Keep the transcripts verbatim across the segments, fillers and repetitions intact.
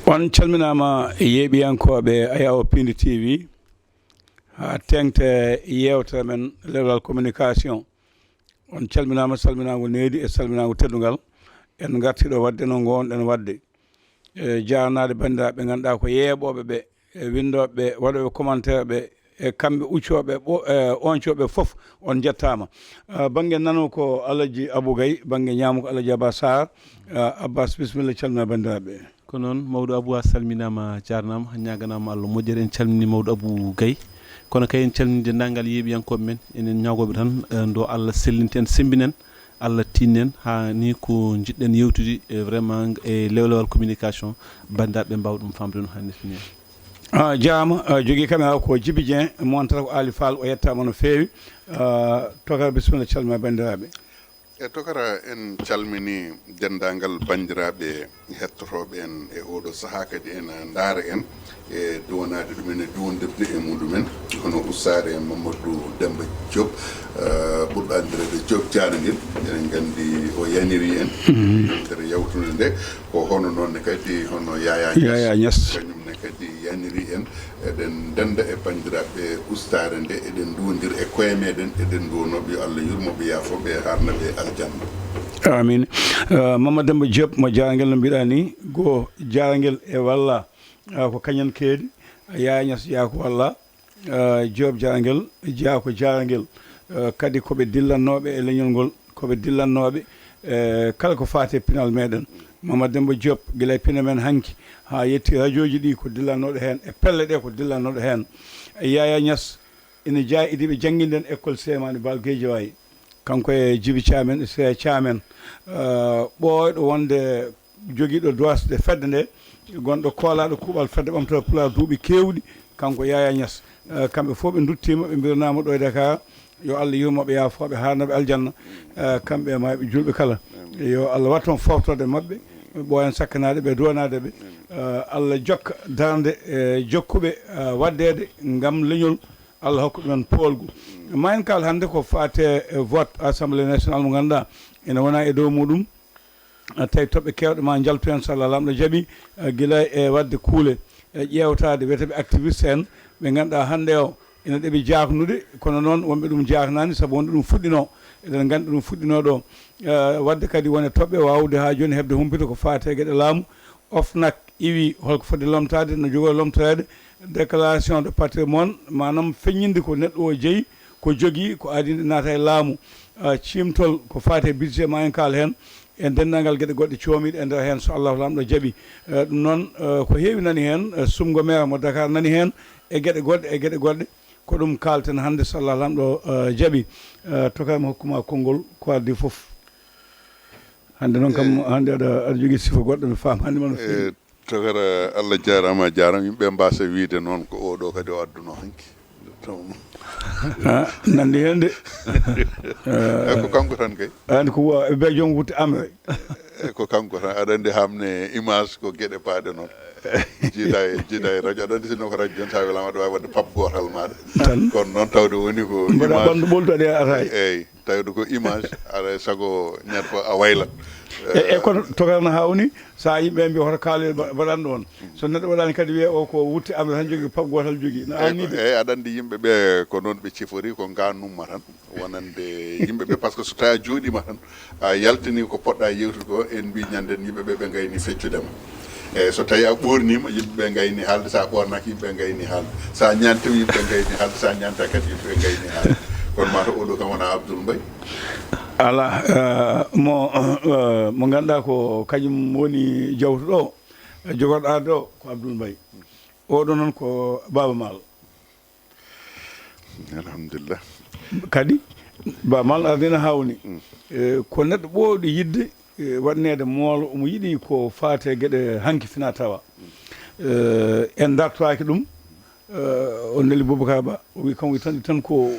On calminaama, yeeɓiyankooɓe Ayawo Pindi T V, haa teeŋte yeewtere men lewlal communication. On calminaama salminaango needi e salminaango teddungal. En ngartii ɗo waɗde no ngoownoɗen waɗde. E jaarnaade banndiraaɓe ɓe ngannduɗaa ko yeeɓooɓe ɓe, e winndooɓe ɓe, waɗooɓe commentaire ɓe, e kamɓe uccooɓe, ɓo-, e oncooɓe fof, on njettaama. Ah, bannge nano ko Alaji Abou Gaye, bannge ñaamo ko Alaji Abba Sarr. Ah, Abbas, bisimilla, calmina banndiraaɓe ɓe. Ko noon, mawɗo Abou, a salminaama, a jaarnaama, a ñaaganaama Allah moƴƴere. En calminii mawɗo Abou Gaye. Kono kay, en calminii denndaangal yeeɓiyankooɓe men. Enen ñaagooɓe tan, eh, nde Allah sellinta en, semmbina en, Allah tinna en, haa ni ko njiɗɗen yeewtude, eh, vraiment, e lewlewal communication, banndiraaɓe ɓe mbaawa ɗum faamde no haanirta ni. Ah, jaaraama, ah, jogii caméra ko Djiby Dieng, montata ko Ali Fall, o yettaama no feewi. Ah, Tokar, bisimilla, calmina banndiraaɓe. E Tokara, en calminii denndaangal banndiraaɓe hettotooɓe en e ooɗoo sahaa, kadi ena ndaara en e duwanaade ɗumen e duwondirde e muɗumen, hono ustaare Mamadou Demba Diop, eh, ɓurɗo anndireede Diop Jaarangel. Eɗen nganndi o yanirii en. Mhm. Yewtere yawtunde nde, ko hono noon ne kadi hono Yaya Niass. Yaya Niass. Kañum ne kadi yaniri en. Eɗen ndennda e banndiraaɓe ustaare nde, eɗen nduwondira e koye meɗen, eɗen nduwanooɓe yo Allah yurmo ɓe, yaafo ɓe, haarna ɓe aljanna. Amin. Eh, Mama Demba Diop, mo Jaarangel no mbiɗa ni, goo Jaarangel e Walla, eh, ko kañum keedi, Yaya Niass jeyaa ko Walla, eh, Diop Jaarangel jeyaa ko Jaarangel. Eh, kadi ko ɓe dillannooɓe e leñol ngol, ko ɓe dillannooɓe, eh, kala ko faati e pinal meɗen. Mama Demba Diop, gila e pine men hanki haa yetti rajooji ɗi, ko dillannooɗo heen, e pelle ɗe ko dillannooɗo heen. E Yaya Niass, ina jeyaa e ɗi ɓe jannginden école Seymani Baal Guédiawaye. Kanko e Djiby Thiam en, e Seya Thiam en, eh, ɓooyɗo wonde jogiiɗo doosde fedde nde, gonɗo koolaaɗo kuuɓal Fedde Ɓamtaare Pulaar duuɓi keewɗi, kanko Yaya Niass. Eh, kamɓe fof ɓe nduttiima, ɓe mbiranaama ɗo e Dakar, yo Allah yurmo ɓe, yaafo ɓe, haarna ɓe aljanna. Eh, kamɓe e maayɓe juulɓe kala. Yo Allah waɗ toon fooftorde maɓɓe, ɓooyan sakkanaade ɓe, duwanaade ɓe. Eh, Allah jokka darnde, eh, jokkuɓe, eh, waɗdeede ngam leñol, Allah hokka ɗumen poolgu. Ma en kaal hannde ko faate e vote Assemblée nationale mo ngannduɗaa ene wona e dow muɗum. Ah, tawi toɓɓe keewɗe ma njaltu heen, so Allah Laamɗo jaɓi, ah, gila e waɗde kuule, e ƴeewtaade wiyeteeɓe activiste en, ɓe ngannduɗaa hannde o ina ɗeɓi jaaknude, kono noon wonɓe ɗum jaaknaani, sabu wonde ɗum fuɗɗinoo, eɗen nganndi ɗum fuɗɗinoo ɗo. Ah, waɗde kadi wone toɓɓe waawde haa jooni heɓde humpito ko faati e geɗe laamu. OFNAC iwi holko foti lomtaade, no jogoo lomtoreede, déclaration de patrimoine, maanaam feññinde ko neɗɗo o jeyi, ko jogii, ko aadi nde naata e laamu. Ah, ciimtol ko faati e budget ma en kaal heen, e denndaangal geɗe goɗɗe coomiiɗe e nder heen, so Allahu Laamɗo jaɓi. Eh, ɗum noon, eh, ko heewi nani heen, eh, sumgo maire mo Dakar nani heen, e geɗe goɗɗe, e geɗe goɗɗe. Ko ɗum kaalten hannde, so Allahu Laamɗo, eh, jaɓi. Eh, Tokar, mi hokkuma konngol, ko addi fof. Hannde noon kam, hannde aɗa, aɗa jogii sifa goɗɗo, mi faamaani ma no feewi. Eh, Tokar, Allah jaaraama, a jaaraama. Yimɓe mbaasa wiyde noon ko oɗo kadi o adduno hanki. Ah, nanndi heen de. Eh, ko kanko tan kay. An ko wa-, be joom wutte amre. Eh, ko kanko tan. Aɗa anndi, hamne image ko geɗe baaɗe noon. Jiida e, jiida e radio. Aɗa anndi, sinno ko radio tan, so a welaama, aɗa waawi waɗde pap gootal maaɗa. Tan. Kono noon, tawde woni ko mbaɗa image. Ɓanndu ɓoltu, aɗa yaha ataay. Eey, tawde ko image, aɗa sago ñande fof a waylat. E, e kono Tokar, no haa woni, so a yimɓe mbi hoto kaale mba-, mbaɗan ɗoon. So neɗɗo waɗaani kadi wiye o ko wutte amre tan jogii, pap gootal jogii. No eey, anni ko, de. Eey, aɗa anndi yimɓe ɓe ko noon ɓe cifori, ko ngaannumma tan. Wonande yimɓe ɓe, par ce que so tawi a jooɗiima tan, a yaltini ko poɗɗa yewtude ko, en mbi ñande yimɓe ɓe, ɓe ngayni feccude ma. E so tawi a ɓoorniima, yimɓe ɓe ngayni haalde, so a ɓoornaaki, yimɓe ɓe ngayni haalde, so a ñaantiima, yimɓe ɓe ngayni haalde, so a ñaantaaki kadi, yimɓe ɓe ngayni haalde. Kono mata oɗo kam wona Abdoul Mbaye. Alaa, eh, mo, eh, mo ngannduɗaa ko kañum woni jawtuɗo o, jogorɗo arde o, ko Abdoul Mbaye. Oɗo noon ko Baaba Maal. Alhamdulillah. Kadi, Ba Maal ardina haa woni. Mm. Eh, ko neɗɗo ɓooyɗo yiɗde, eh, waɗneede moolo, omo yiɗi ko faati e geɗe hanki fina tawa. Eh, en dartoraaki ɗum. Eh, o neli Boubacar Ba, o wi kam, wi tan, tan ko.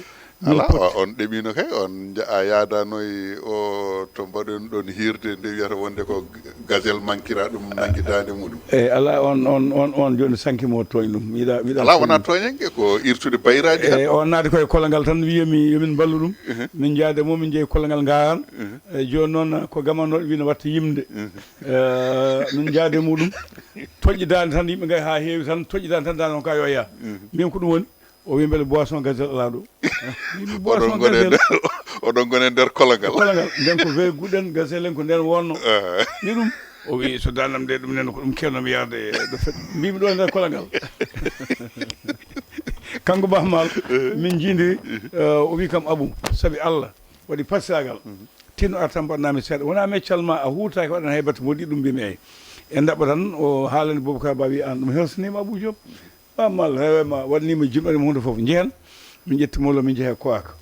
Alaa, o-, on ɗeɓino kay, on nja-, a yaadanoy o To mbaɗen ɗon hiirde nde wiyata wonde ko gazelle mankira ɗum nangi daande muɗum. Eyi, alaa, on on on on jooni sanki mo tooñ ɗum. Miɗa miɗa Alaa, wonaa tooñanke, ko irtude bayraaji tan. Eyi, on naati koye kolongal tan, wiya mi yo min mballu ɗum. Min njaade mo, min njeyi kolongal ngaaran. Eyi, jooni noon ko gamanooɗo wino watta yimde. Eyi, min njaade muɗum. Toƴƴi daande tan, yimɓe ngayi haa heewi tan, toƴƴi daande tan, daande on ka yo yaa. Mbiyam ko ɗum woni. O wi mbele boisson gazelle alaa ɗo. Oɗon ngone nder, oɗon ngone nder kologal. Kologal nden ko ve guɗen gazelle en ko nden wonno. Ni ɗum o wi so danam de ɗum nen ko ɗum kewnomi yarde ɗo fet mbimi ɗo nder kologal. Kanko Bah Maal min jiidi. O wi kam Abou, sabi Allah waɗi pasiyagal, tinno arta mbaɗnami seeɗa, wona meccal ma a huutaki waɗan hay batte moɗi ɗum mbimi. Eyi, en daɓɓa tan o haalani Boubacar Ba wi an ɗum hersinima Abou Diop. Bammal rewema waɗanima jimɗanima hunde foof, njehen. Min ƴetti molo min jeehe koaka.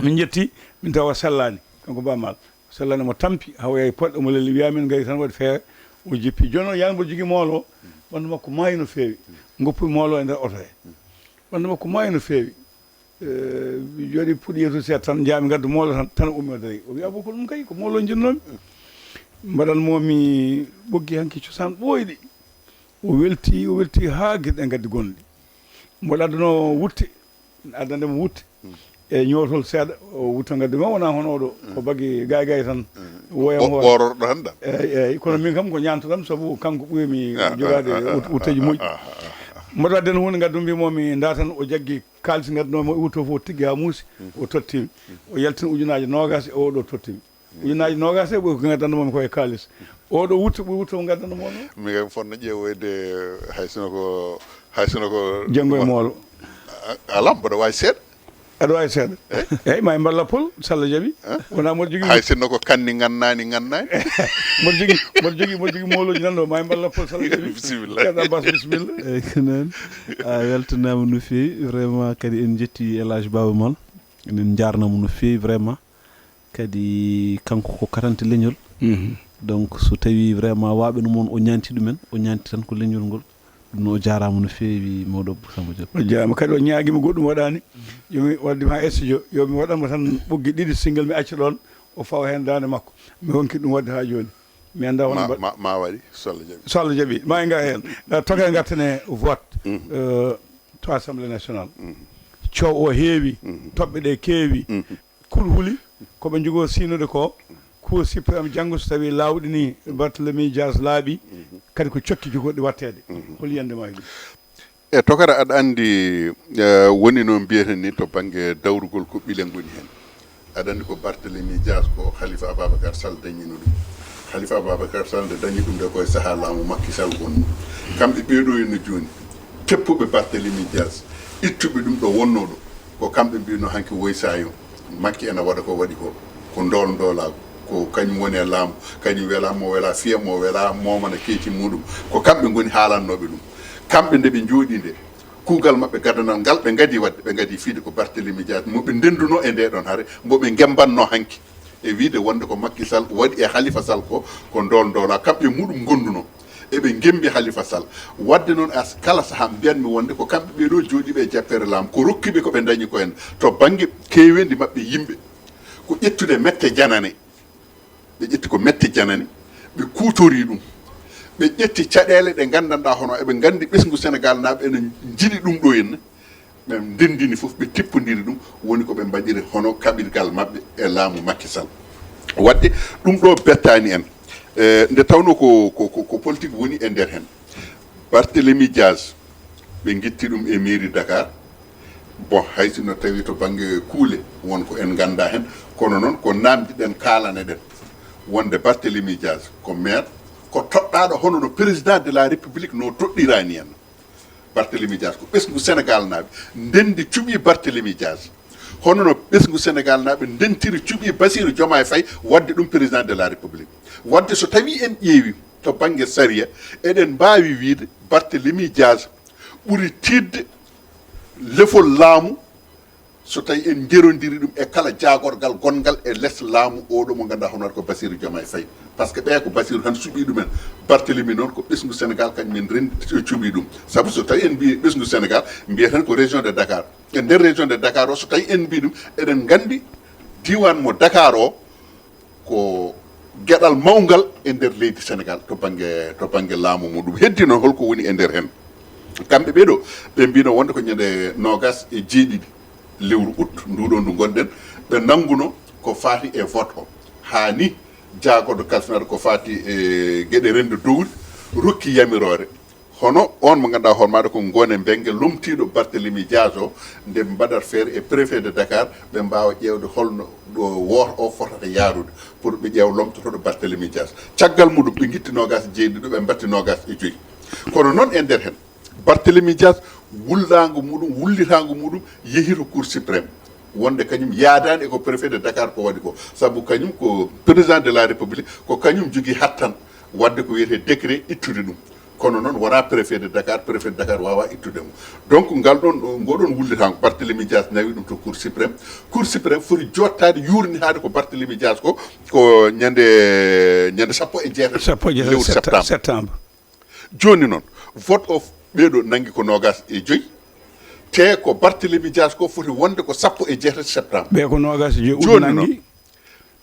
Min ƴetti min tawa sellani. Kanko Bammal sellani, mo tampi hawa yahi poɗɗe mo lelli wiya min gari tan waɗi feere. O jippi joni o yani mboɗo jogui moolo. Ɓandu makko maayi no feewi. Goppi moolo e nder oto he. Ɓandu makko maayi no feewi. Jooɗi puɗi yeeso seeɗa tan, njaami ngaddu moolo tan, tan o ummi o darii. O wiya, "Abou, ko ɗum kay, ko moolo njinnoomi." Mbaɗan moomi ɓoggi hanki cosaan ɓooyɗi. O welti, o welti haa gite ɗe ngaddi gonɗi. Mboɗo addanoo wutte, addande mo wutte. E ñootol seeɗa, o wutta ngaddu ma, wonaa hono oɗo, ko baggi gay gay tan. Woya mo ɓoororɗo tan ɗam. Eyi, eyi, kono min kam ko ñaanto ɗam, sabu kanko ɓuymi jogaade wut- wutteeji moƴƴi. Mboɗo adden huunde ngaddu mbi moomi nda tan o jaggi kaalis ngaddanoomi mo e wutto fof tiggi haa muusi. O tottimi. O yaltini ujunaaji noogaas e oɗo tottimi. Ujunaaji noogaas e ɓoy ko ngaddanno momi koye kaalis. Oɗo wutto ɓuri wutto mo ngaddanno mono. Mi kay fotno ƴeewoyde hay sino ko hay sino ko janngo e moolo. Alam mboɗo waawi seeɗa. Aɗa waawi seeɗa. Eyi, ma e mballa pol salla jaɓi. Wona mboɗo jogii. Hay sinno ko kanni ngannani ngannani. Mboɗo jogii mboɗo jogii mboɗo jogii moolooji nan ɗo, ma e mballa pol salla jaɓi. Bisimilla. Ceerno Abbas, bisimilla. Eyi ko noon. A weltanaama no feewi, vraiment. Kadi en njetti El Hadj Baba Maal, eɗen njaarnamo no feewi vraiment. Kadi kanko ko katante leñol. Donc so tawi vraiment waɓe no moon o ñanti ɗumen, o ñanti tan ko leñol ngol. Ɗum no o jaarama no feewi mawɗo Abou Samba Diop. O jaarama kadi, o ñaagima goɗɗum waɗani. Yomi wadde ma e studio, yomi waɗanmo tan ɓoggi ɗiɗi single, mi acca ɗon o fawa hen dande makko. Mi ronki ɗum wadde ha joni. Mi anda hono ma, ma, ma waɗi so Allah jaɓi. So Allah jaɓi ma en ga hen. Toke gattane vote to assemblée nationale. Coow o heewi, toɓɓe ɗe keewi. Kulhuli ko ɓe njogoo siynude ko Cour suprême janngo, so tawii laawɗinii Barthélémy Dias laaɓi, kadi ko cokki jogorɗi waɗteede. Hol yiyannde maa e ɗum? E tokara, aɗa anndi, woni no mbiyeten ni to bannge dawrugol ko ɓile ngoni heen. Aɗa anndi ko Barthélémy Dias, ko Khalifa Ababacar Sall dañino ɗum. Khalifa Ababacar Sall nde dañi ɗum nde ko e sahaa laamu Macky Sall wonnoo. Kamɓe ɓee ɗoo henna jooni, teppuɓe Barthélémy Dias, ittuɓe ɗum ɗo wonnoo ɗo, ko kamɓe mbiyno hanki woy saayo Makki ena waɗa ko waɗi ko, ko ndool ndoolaagu, ko kañum woni e laamu, kañum welaa mo welaa fiya mo welaa moomana keeci muuɗum, ko kamɓe ngoni haalannooɓe ɗum. Kamɓe nde ɓe njooɗii nde, kuugal maɓɓe gadanal ngal ɓe ngadii waɗde, ɓe ngadii fiyde ko Barthélémy Dias mo ɓe ndenndunoo e ndee ɗoon hare, mbo ɓe ngemmbatnoo hanki e wiyde wonde ko Makki Sall waɗi e Halifa Sall ko, ko ndool ndoolaagu, kamɓe e muuɗum ngondunoo. Eɓe ngemmbi Halifa Sall. Waɗde noon, as kala sahaa mbiyatmi wonde ko kamɓe ɓee ɗoo jooɗiiɓe e jappeere laamu, ko rokki ɓe ko ɓe ndañi ko en to bannge keeweendi maɓɓe yimɓe, ko ƴettude mette janane. Ɓe ƴetti ko mette janane, ɓe kuutorii ɗum. Ɓe ƴetti caɗeele ɗe nganndanɗaa hono eɓe nganndi ɓesngu Senegaal naaɓe ene njiɗi ɗum ɗoo henna. Ɓe ndenndini fof, ɓe tippondiri ɗum, woni ko ɓe mbaɗiri hono kaɓirgal maɓɓe e laamu Makki Sall. Waɗde ɗum ɗoo bettaani en. E, nde tawnoo ko, ko, ko, ko politik woni e nder heen. Barthélémy Dias, ɓe ngitti ɗum e mairie Dakar. Bon, hay sinno tawii to bannge kuule won ko en nganndaa heen, kono noon ko naamndiɗen, kaalaneɗen wonde Barthélémy Dias ko maire, ko toɗɗaaɗo hono no président de la République no toɗɗiraani en. Barthélémy Dias ko ɓesngu Senegaal naaɓe ndenndi cuɓii Barthélémy Dias, hono no ɓesngu Senegaal naaɓe ndentiri cuɓii Bassirou Diomaye Faye waɗde ɗum président de la République. Waɗde so tawii en ƴeewi to bannge sariya, eɗen mbaawi wiyde Barthélémy Dias ɓuri tiiɗde lefol laamu so tawii en njerondiri ɗum e kala jaagorgal gonngal e les laamu oo ɗoo mo ngannduɗaa hono waɗi ko Bassirou Diomaye Faye. Par ce que ɓee ko Bassirou tan suɓii ɗumen. Barthélémy noon ko ɓesngu Senegaal kañum en renndi cuɓii ɗum. Sabu so tawii en mbii ɓesngu Senegaal, mbiyeten ko région de Dakar. E nder région de Dakar o, so tawii en mbii ɗum, eɗen nganndi diiwaan mo Dakar o, ko geɗal mawngal e nder leydi Senegal to bannge, to bannge laamu muɗum. Heddi noon holko woni e nder heen? Kamɓe ɓee ɗo, ɓe mbino wonde ko ñande noogas e jeeɗiɗi lewru août nduɗo ndu ngonɗen, ɓe nannguno ko faati e vote o. Haa ni jaagoɗo kalfinaɗo ko faati e geɗe renndo dowri rokki yamiroore. Hono on mo ngannduɗaa hoore maaɗa ko Ngoone Mbengue lomtiiɗo Barthélemy Dias o, nde ɓe mbaɗat feere e préfet de Dakar, ɓe mbaawa ƴeewde holno ɗo wooto o fotata yaarude pour ɓe ƴeewa lomtotooɗo Barthélemy Dias. Caggal muɗum ɓe ngitti noogas e jeeɗiɗo, ɓe mbatti noogas e joyi. Kono noon e nder heen, Barthélemy Dias wullaango muɗum, wullitaango muɗum yehi to Cour suprême. Wonde kañum yaadaani e ko préfet de Dakar ko waɗi ko. Sabu kañum ko président de la République, ko kañum jogii hattan waɗde ko wiyetee décret ittude ɗum. Kono noon wonaa préfet de Dakar, préfet de Dakar waawaa ittude mo. Donc ngal ɗoon, ngoɗoon wullitaango, Barthélemy Dias nawi ɗum to Cour suprême. Cour suprême foti jottaade, yuurnitaade ko Barthélemy Dias ko, ko ñande, ñande sappo e jeetati sappo e jeetati lewru septa-, septembre. Septembre. Jooni noon, vote o ɓee ɗo nanngi ko noogas e joyi, te ko Barthélemy Dias ko foti wonde ko sappo e jeetati septembre. Ɓee ko noogas e joyi août. Jooni noon, nanngi,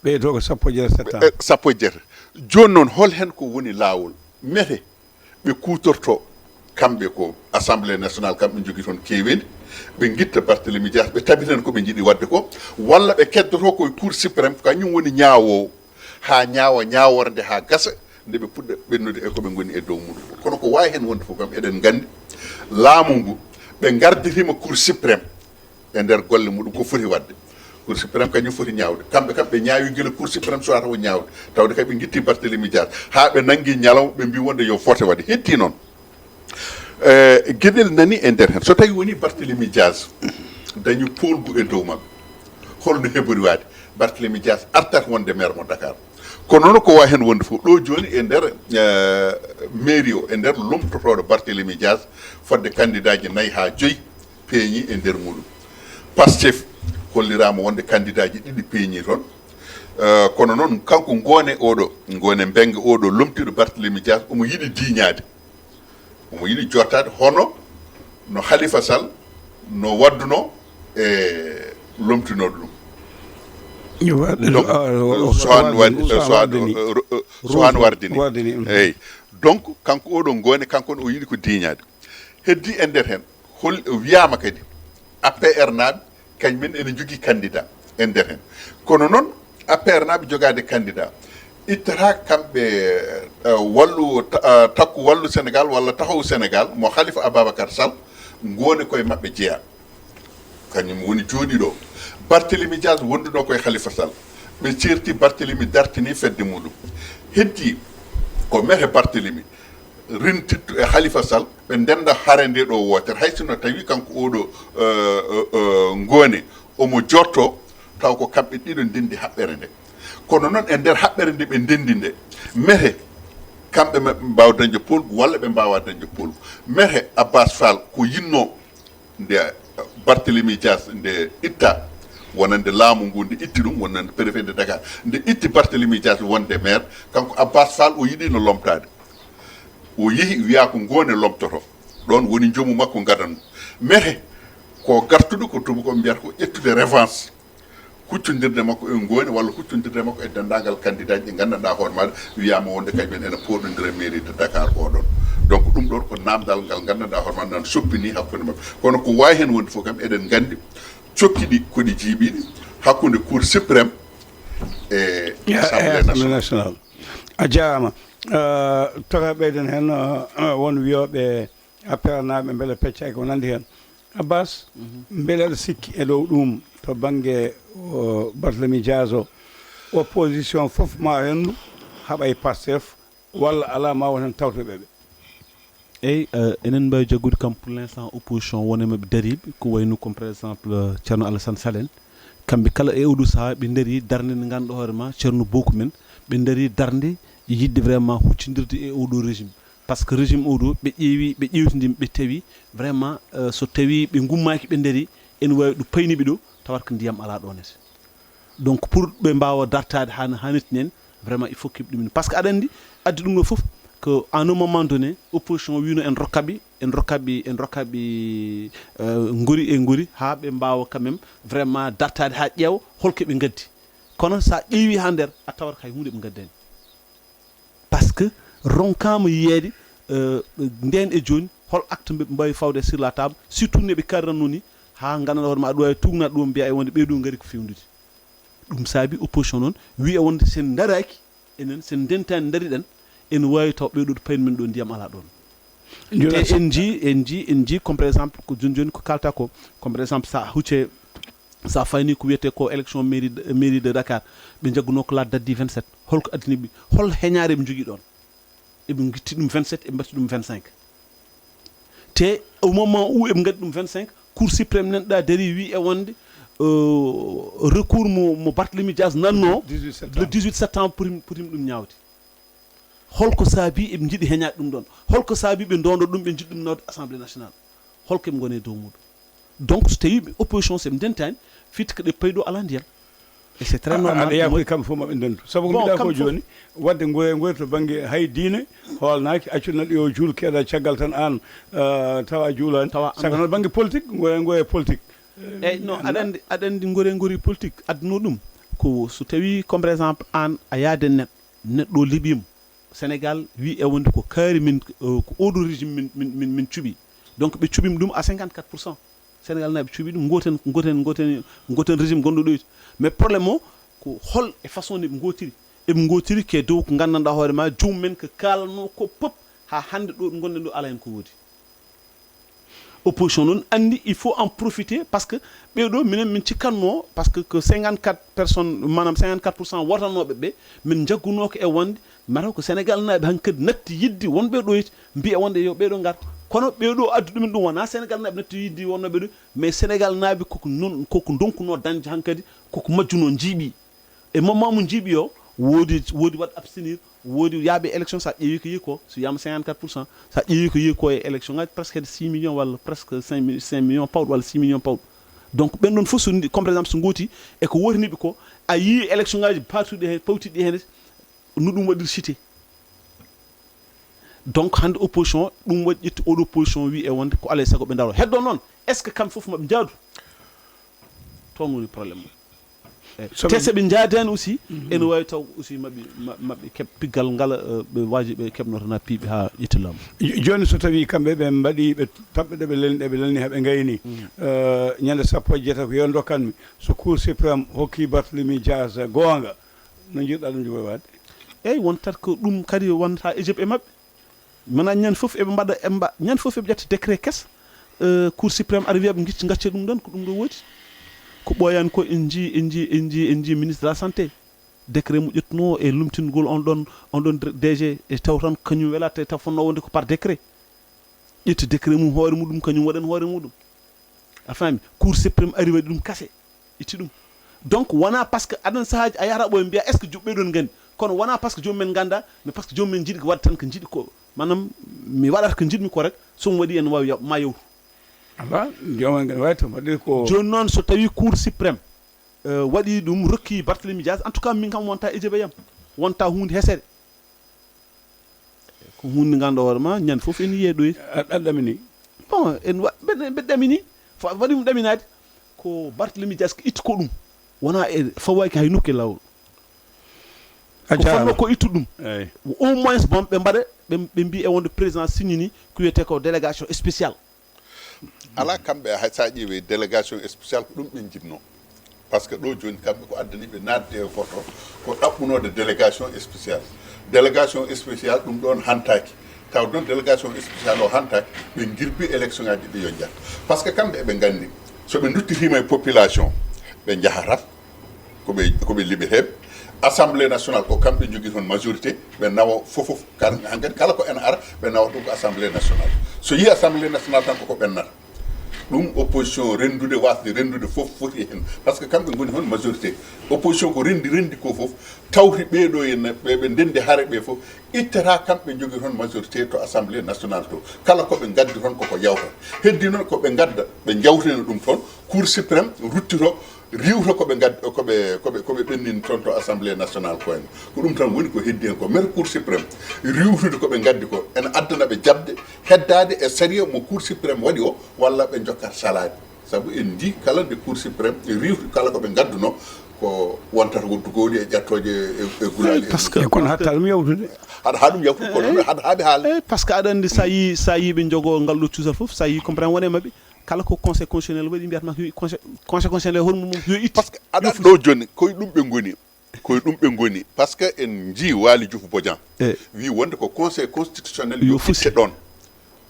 ɓee to ko sappo e jeetati septembre. E, sappo e jeetati. Jooni noon, hol heen ko woni laawol? Mete ɓe kuutorto, kamɓe ko Assemblée nationale, kamɓe njogii toon keeweendi, ɓe ngitta Barthélemy Dias, ɓe tabitana ko ɓe njiɗi waɗde ko, walla ɓe keddoto koye Cour suprême, kañum woni ñaawoowo, haa ñaawa ñaawoore nde haa gasa, nde ɓe puɗɗa ɓennude e ko ɓe ngoni e dow muɗum. Kono ko waawi heen wonde fof kam, eɗen nganndi laamu ngu, ɓe ngarditiima Cour suprême e nder golle muɗum ko foti waɗde. Cour suprême kañum foti ñaawde. Kamɓe kam ɓe ñaawi gila Cour suprême suwata o ñaawde. Tawde kay ɓe ngitti Barthélemy Dias. Haa ɓe nanngi ñalawma, ɓe mbi wonde yo vote waɗe. Hetti noon. Eh, geɗel nani e nder heen. So tawi woni Barthélemy Dias dañi poolgu e dow maɓɓe, holno heɓori waade? Barthélemy Dias artat wonde maire mo Dakar. Kono noon ko waawi heen wonde fof, ɗo jooni e nder, eh, mairie o, e nder lomtotooɗo Barthélemy Dias, fodde candidat ji nayi haa joyi peeñi e nder muɗum. Pastef holliraama wonde candidat ji ɗiɗi peeñi toon. Eh, kono noon kanko Ngoone oɗo, Ngoone Mbengue oɗo lomtiiɗo Barthélemy Dias, omo yiɗi diiñaade. Omo yiɗi jottaade hono no Khalifa Sall no waɗduno e lomtinooɗo ɗum. Yo waɗ-, donc, ah, o, o, so an waɗ-, waɗi, so an waɗdini. O, o, so an waɗdini. Waɗdini, mm. Eyi. Donc, kanko oɗo Ngoone, kanko ne o yiɗi ko diiñaade. Heddi e nder heen, hol-, wiyaama kadi A P R naaɓe, kañum en ene njogii candidat e nder heen. Kono noon, A P R naaɓe jogaade candidat, ittata kamɓe, eh, wallu, ta-, eh, takku wallu Sénégal walla taxawu Sénégal mo Khalifa Ababacar Sall, Ngoone koye maɓɓe jeyaa. Kañum woni jooɗiiɗo. Barthélemy Dias wonduno koye Khalifa Sall. Ɓe ceerti Barthélemy, dartini fedde muɗum. Heddi ko mete Barthélemy rentitto e Khalifa Sall, ɓe ndenda hare nde ɗo wootere. Hay sinno tawi kanko oɗo, eh, eh, eh, Ngoone, omo jotto, taw ko kamɓe ɗiɗo ndendi haɓɓere nde. Kono noon e nder haɓɓere nde ɓe ndendi nde, mete kamɓe maɓɓe mbaawa dañde poolgu walla ɓe mbaawa dañde poolgu. Mete Abbas Fall ko yinno nde Barthélemy Dias nde itta, wonande laamu ngu nde itti ɗum, wonande préfet de Dakar, nde itti Barthélemy Dias wonde maire, kanko Abbas Fall o yiɗino lomtaade. O yehi wiya ko Ngoone lomtoto. Ɗoon woni jomu makko gadano. Mete ko gartuɗo ko tubakoɓe mbiyata ko ƴettude revanche. Huccondirde makko e Ngoone walla huccondirde makko e denndaangal candidat ji ɗi nganndanɗaa hoore maaɗa wiyaama wonde kañum en ene pooɗondira mairie de Dakar o ɗoon. Donc ɗum ɗoon ko naamndal ngal nganndanɗaa hoore maaɗa nan soppini hakkunde maɓɓe. Kono ko waawi heen wonde fof kam eɗen nganndi cokki ɗi ko ɗi jiiɓiiɗi hakkunde Cour suprême e, e Assemblée nationale. A jaaraama. Eh, toka ɓeyden heen, eh, eh, won wiyooɓe A P R naaɓe mbele peccaaki ko nanndi heen. Abbas, mbele aɗa sikki e dow ɗum to bannge, o, Barthélemy Dias o, opposition fof ma renndu haɓay Pastef walla alaa ma won heen tawtoɓe ɓe? Eyi, eh, enen mbaawi jaggude kam pour l'instant opposition won e maɓɓe dariiɓe, ko wayno comme par exemple, eh, Ceerno Alassane Sall en. Kamɓe kala e oɗo sahaa ɓe ndarii darnde nde ngannduɗaa hoore ma Ceerno Bocoum en, ɓe ndarii darnde yiɗde vraiment huccondirde e oɗo régime. Par ce que régime oɗo ɓe ƴeewi, ɓe ƴeewtindii ɓe tawi vraiment, eh, so tawi ɓe ngummaaki ɓe ndarii, ene waawi ɗo payni ɓe ɗo, tawat ko ndiyam alaa ɗo nete. Donc pour ɓe mbaawa dartaade haa no haanirta nen, vraiment il faut keɓe ɗum. Par ce que aɗa anndi, addi ɗum ɗo fof, ko à un moment donné, opposition wino en rokkaɓe, en rokkaɓe, en rokkaɓe, euh, ngori e ngori, haa ɓe mbaawa quand même vraiment dartaade haa ƴeewa holko ɓe ngaddi. Kono so a ƴeewi haa nder, a tawat hay huunde ɓe ngaddani. Par ce que ronkaama yiyeede, euh, ndeen e jooni, hol acte ɓe mbaawi fawde sur la table, surtout ne ɓe kaalirannoo ni, haa nganndanɗaa hoore ma aɗa waawi tuugnaade ɗum, mbiya e wonde ɓeeɗo ngari ko fewndude. Ɗum saabi opposition noon wiya wonde sen ndaraaki, enen sen ndentaani ndariɗen, ene waawi taw ɓeeɗo ɗo payni men ɗo ndiyam alaa ɗoon. Te en njii, en njii, en njii, comme par exemple, ko jooni jooni ko kaalta ko, comme par exemple, sa hucce, sa fayni ko wiyetee ko élection mairie de, mairie de Dakar, ɓe njaggunoo ko la date du vingt-sept. Holko addani ɓe? Hol heñaare ɓe njogii ɗoon? Eɓe ngitti ɗum vingt-sept, eɓe mbaɗti ɗum vingt-cinq. Te au moment où eɓe ngaɗi ɗum vingt-cinq, Cour suprême nanɗa dari wi e wonde, euh, recours mo, mo Barthélemy Dias nanno le dix-huit septembre, poti, poti ɗum ñaawde. Holko saabi eɓe njiɗi heñaade ɗum ɗoon? Holko saabi ɓe ndondo ɗum, ɓe njiɗi ɗum nawde Assemblée nationale? Holko eɓe ngoni e dow muɗum? Donc so tawi ɓe opposition, so ɓe ndentani, fitta ko ɗe payɗo ala ndiyam. Et c'est très normal. Aɗa yakoy kamɓe fof maɓe ndendu, sabu ko mbiɗa ko jooni, wadde ngoye ngoye to banggue hay diine hoolnaaki, accu neɗɗo yo juul keeɗa caggal tan an, euh, tawa juulani. Tawa saka noon banggue politique, ngoye ngoye politique. Eyyi, non, aɗa andi, aɗa andi ngore ngori politique adduno ɗum ko so tawi comme par exemple an a yaade neɗɗo, neɗɗo liɓima, Sénégal wi e wonde ko kaari min, euh, ko oɗo régime min, min, min, min cuɓi. Donc ɓe cuɓima ɗum à cinquante-quatre pour cent. Sénégal naaɓe cuɓi ɗum, goten, goten, goten, goten régime gonɗo ɗo. Mais problème o ko hol e façon nde ɓe gotiri. Eɓe gotiri ke dow ko gandanɗa hoore ma, joom men ko kalanno ko pop ha hande ɗo ɗo gonɗen ɗo ala hen ko woodi. Opposition noon andi il faut en profiter, parce que ɓeeɗo minen min cikkanno, parce que ko cinquante-quatre personnes, manam cinquante-quatre pour cent wotannoɓe ɓe, min jagguno ko e wonde mataw ko Sénégal naaɓe hankadi natti yidde wonɓe ɗo, mbiya wonde yo ɓeeɗo ngar. Kono ɓeeɗo addu ɗumen ɗum wona Sénégal naaɓe natti yidde wonnoɓe ɗo, mais Sénégal naaɓe koko non, koko donkuno dañde hankadi, koko majjuno jiiɓi. E moment mo jiiɓi o, woodi, woodi waɗ abstenir, woodi yaaɓe élection, sa ƴeewi ko yi ko, so wiyama cinquante-quatre pour cent, sa ƴeewi ko yi ko e élection ngaji presque hedde six millions walla presque cinq millions, cinq millions pawɗo walla six millions pawɗo. Donc ɓen ɗon fof so ndi, comme par exemple so gooti e ko wotaniɓe ko, a yii élection ngaji pawtuɗi hen, pawtiɗi hen, no ɗum waɗir cité. Donc hande opposition, ɗum waɗi ƴetti oɗo opposition wi e wonde ko alay saago ɓe daro. Heddo noon, est ce que kamɓe fof maɓe jaadu? Toon woni problème o. Te so ɓe njaadaani aussi, ene waawi taw aussi maɓe, ma-, maɓe keɓ piggal ngal, eh, ɓe waaji ɓe keɓnotana piiɓe haa ƴetti laamu. Jo-, jooni so tawii kamɓe ɓe mbaɗii ɓe taɓɓe ɗe ɓe lelni, ɗe ɓe lelni haa ɓe ngayni, eh, ñande sappo e jeetati ko yo ndokkanmi, so Cour suprême hokkii Barthélemy Dias goonga, no njiɗ-ɗaa ɗum jogoy waɗde? Eey, wontat ko ɗum kadi wonata e jeɓ e maɓɓe. Mana ñande fof eɓe mbaɗa, eɓe mba-, ñande fof eɓe ƴetta décret keso, eh, Cour suprême ara wiya ɓe ngicci, ngacca ɗum ɗon, ko ɗum ɗo woodi. Ko ɓooyaani ko en njii, en njii, en njii, en njii ministre de la santé. Décret mo ƴettuno e lumtingol on ɗon, on ɗon D G, e taw tan kañum wela, te taw fotnoo wonde ko par décret. Ƴetti décret mum hoore muɗum, kañum waɗan hoore muɗum. A faami? Cour suprême ari waɗi ɗum kase. Itti ɗum. Donc wona par ce que aɗan sahaaji a yahata ɓooya mbiya est ce que joɓɓe ɗon nganndi? Kono wona par ce que joomum en ngannda, mais par ce que joomum en njiɗi ko waɗde tan ko njiɗi ko, manam mi waɗata ko njiɗmi ko rek, so mi waɗi en waawi yaw-, ma yawtu. Ala, joomum en ngannda wawi to mbaɗi ko. Jooni noon so tawi Cour suprême, eh, waɗi ɗum, rokki Barthélemy Dias, en tout cas min kam wonta e jeɓe yam, wonta huunde hesere. Ko huunde nde ngannduɗaa hoore ma, ñande fof ene yiyee ɗo. A, a ɗamini? Bon, en wa-, mbeɗa, mbeɗa ɗamini. Fa-, waɗi ɗum ɗaminaade. Ko Barthélemy Dias ko ittu ko ɗum. Wona e fawaaki hay nokku e laawol. A ko jaaraama. Fotnoo ko ittu ɗum. Eey. Au moins, bon, ɓe mbaɗa, ɓe, ɓe mbiya e wonde président signini ko wiyetee ko délégation spéciale. Alaa, kamɓe hay so a ƴeewi délégation spéciale ko ɗum ɓe njiɗno. Par ce que ɗo jooni kamɓe ko addani ɓe naatde e vote o, ko ɗaɓɓunoode délégation spéciale. Délégation spéciale ɗum ɗon hantaaki. Taw ɗon délégation spéciale o hantaaki, ɓe ngirbi élection ngaji ɗi yo njaat. Par ce que kamɓe eɓe nganndi, so ɓe nduttitima e population, ɓe njahata. Ko ɓe, ko ɓe liɓeteeɓe. Assemblée nationale ko kamɓe njogii toon majorité, ɓe nawa fof fof. Kala, hankadi kala ko ene ara, ɓe nawa ɗum ko assemblée nationale. So yii assemblée nationale tan koko ɓennata. Ɗum opposition renndude, waasde renndude fof foti heen. Par ce que kamɓe ngoni toon majorité. Opposition ko renndi, renndi ko fof, tawti ɓee ɗo e na-, ɓe, ɓe ndenndi hare ɓe fof, ittata kamɓe njogii toon majorité to assemblée nationale to. Kala ko ɓe ngaddi toon koko yawta. Heddi noon ko ɓe ngadda, ɓe njawtina ɗum toon, Cour suprême ruttito, riiwto ko ɓe ngaddi, ko ɓe, ko ɓe, ko ɓe ɓennini toon to Assemblée nationale ko en. Ko ɗum tan woni ko heddi en ko. Maire Cour suprême riiwtude ko ɓe ngaddi ko, ene addana ɓe jaɓde heddaade e sariya mo Cour suprême waɗi o, walla ɓe njokkat salaade. Sabu en njii kala nde Cour suprême riiwti kala ko ɓe ngadduno, Ko wontata ko dukooli e ƴattooje e, e gulaaji. Parce que, e kono hatta ɗum yawtude. Haɗa haa ɗum yawtude, kono haɗa haa ɓe haala. Eh, parce que aɗa anndi, sa yi, sa yi ɓe njogoo ngal ɗo cuusal fof, sa yi comprendre wone maɓɓe. Kala ko conseil constitutionnel waɗi, mbiyata ma ko conseil, conseil constitutionnel hono mum yo itti. Parce que aɗa anndi ɗo jooni, koye ɗum ɓe ngoni. Koye ɗum ɓe ngoni. Parce que en njii Waly Diouf Bodian. Eh. Wi wonde ko conseil constitutionnel yo fusi ɗon.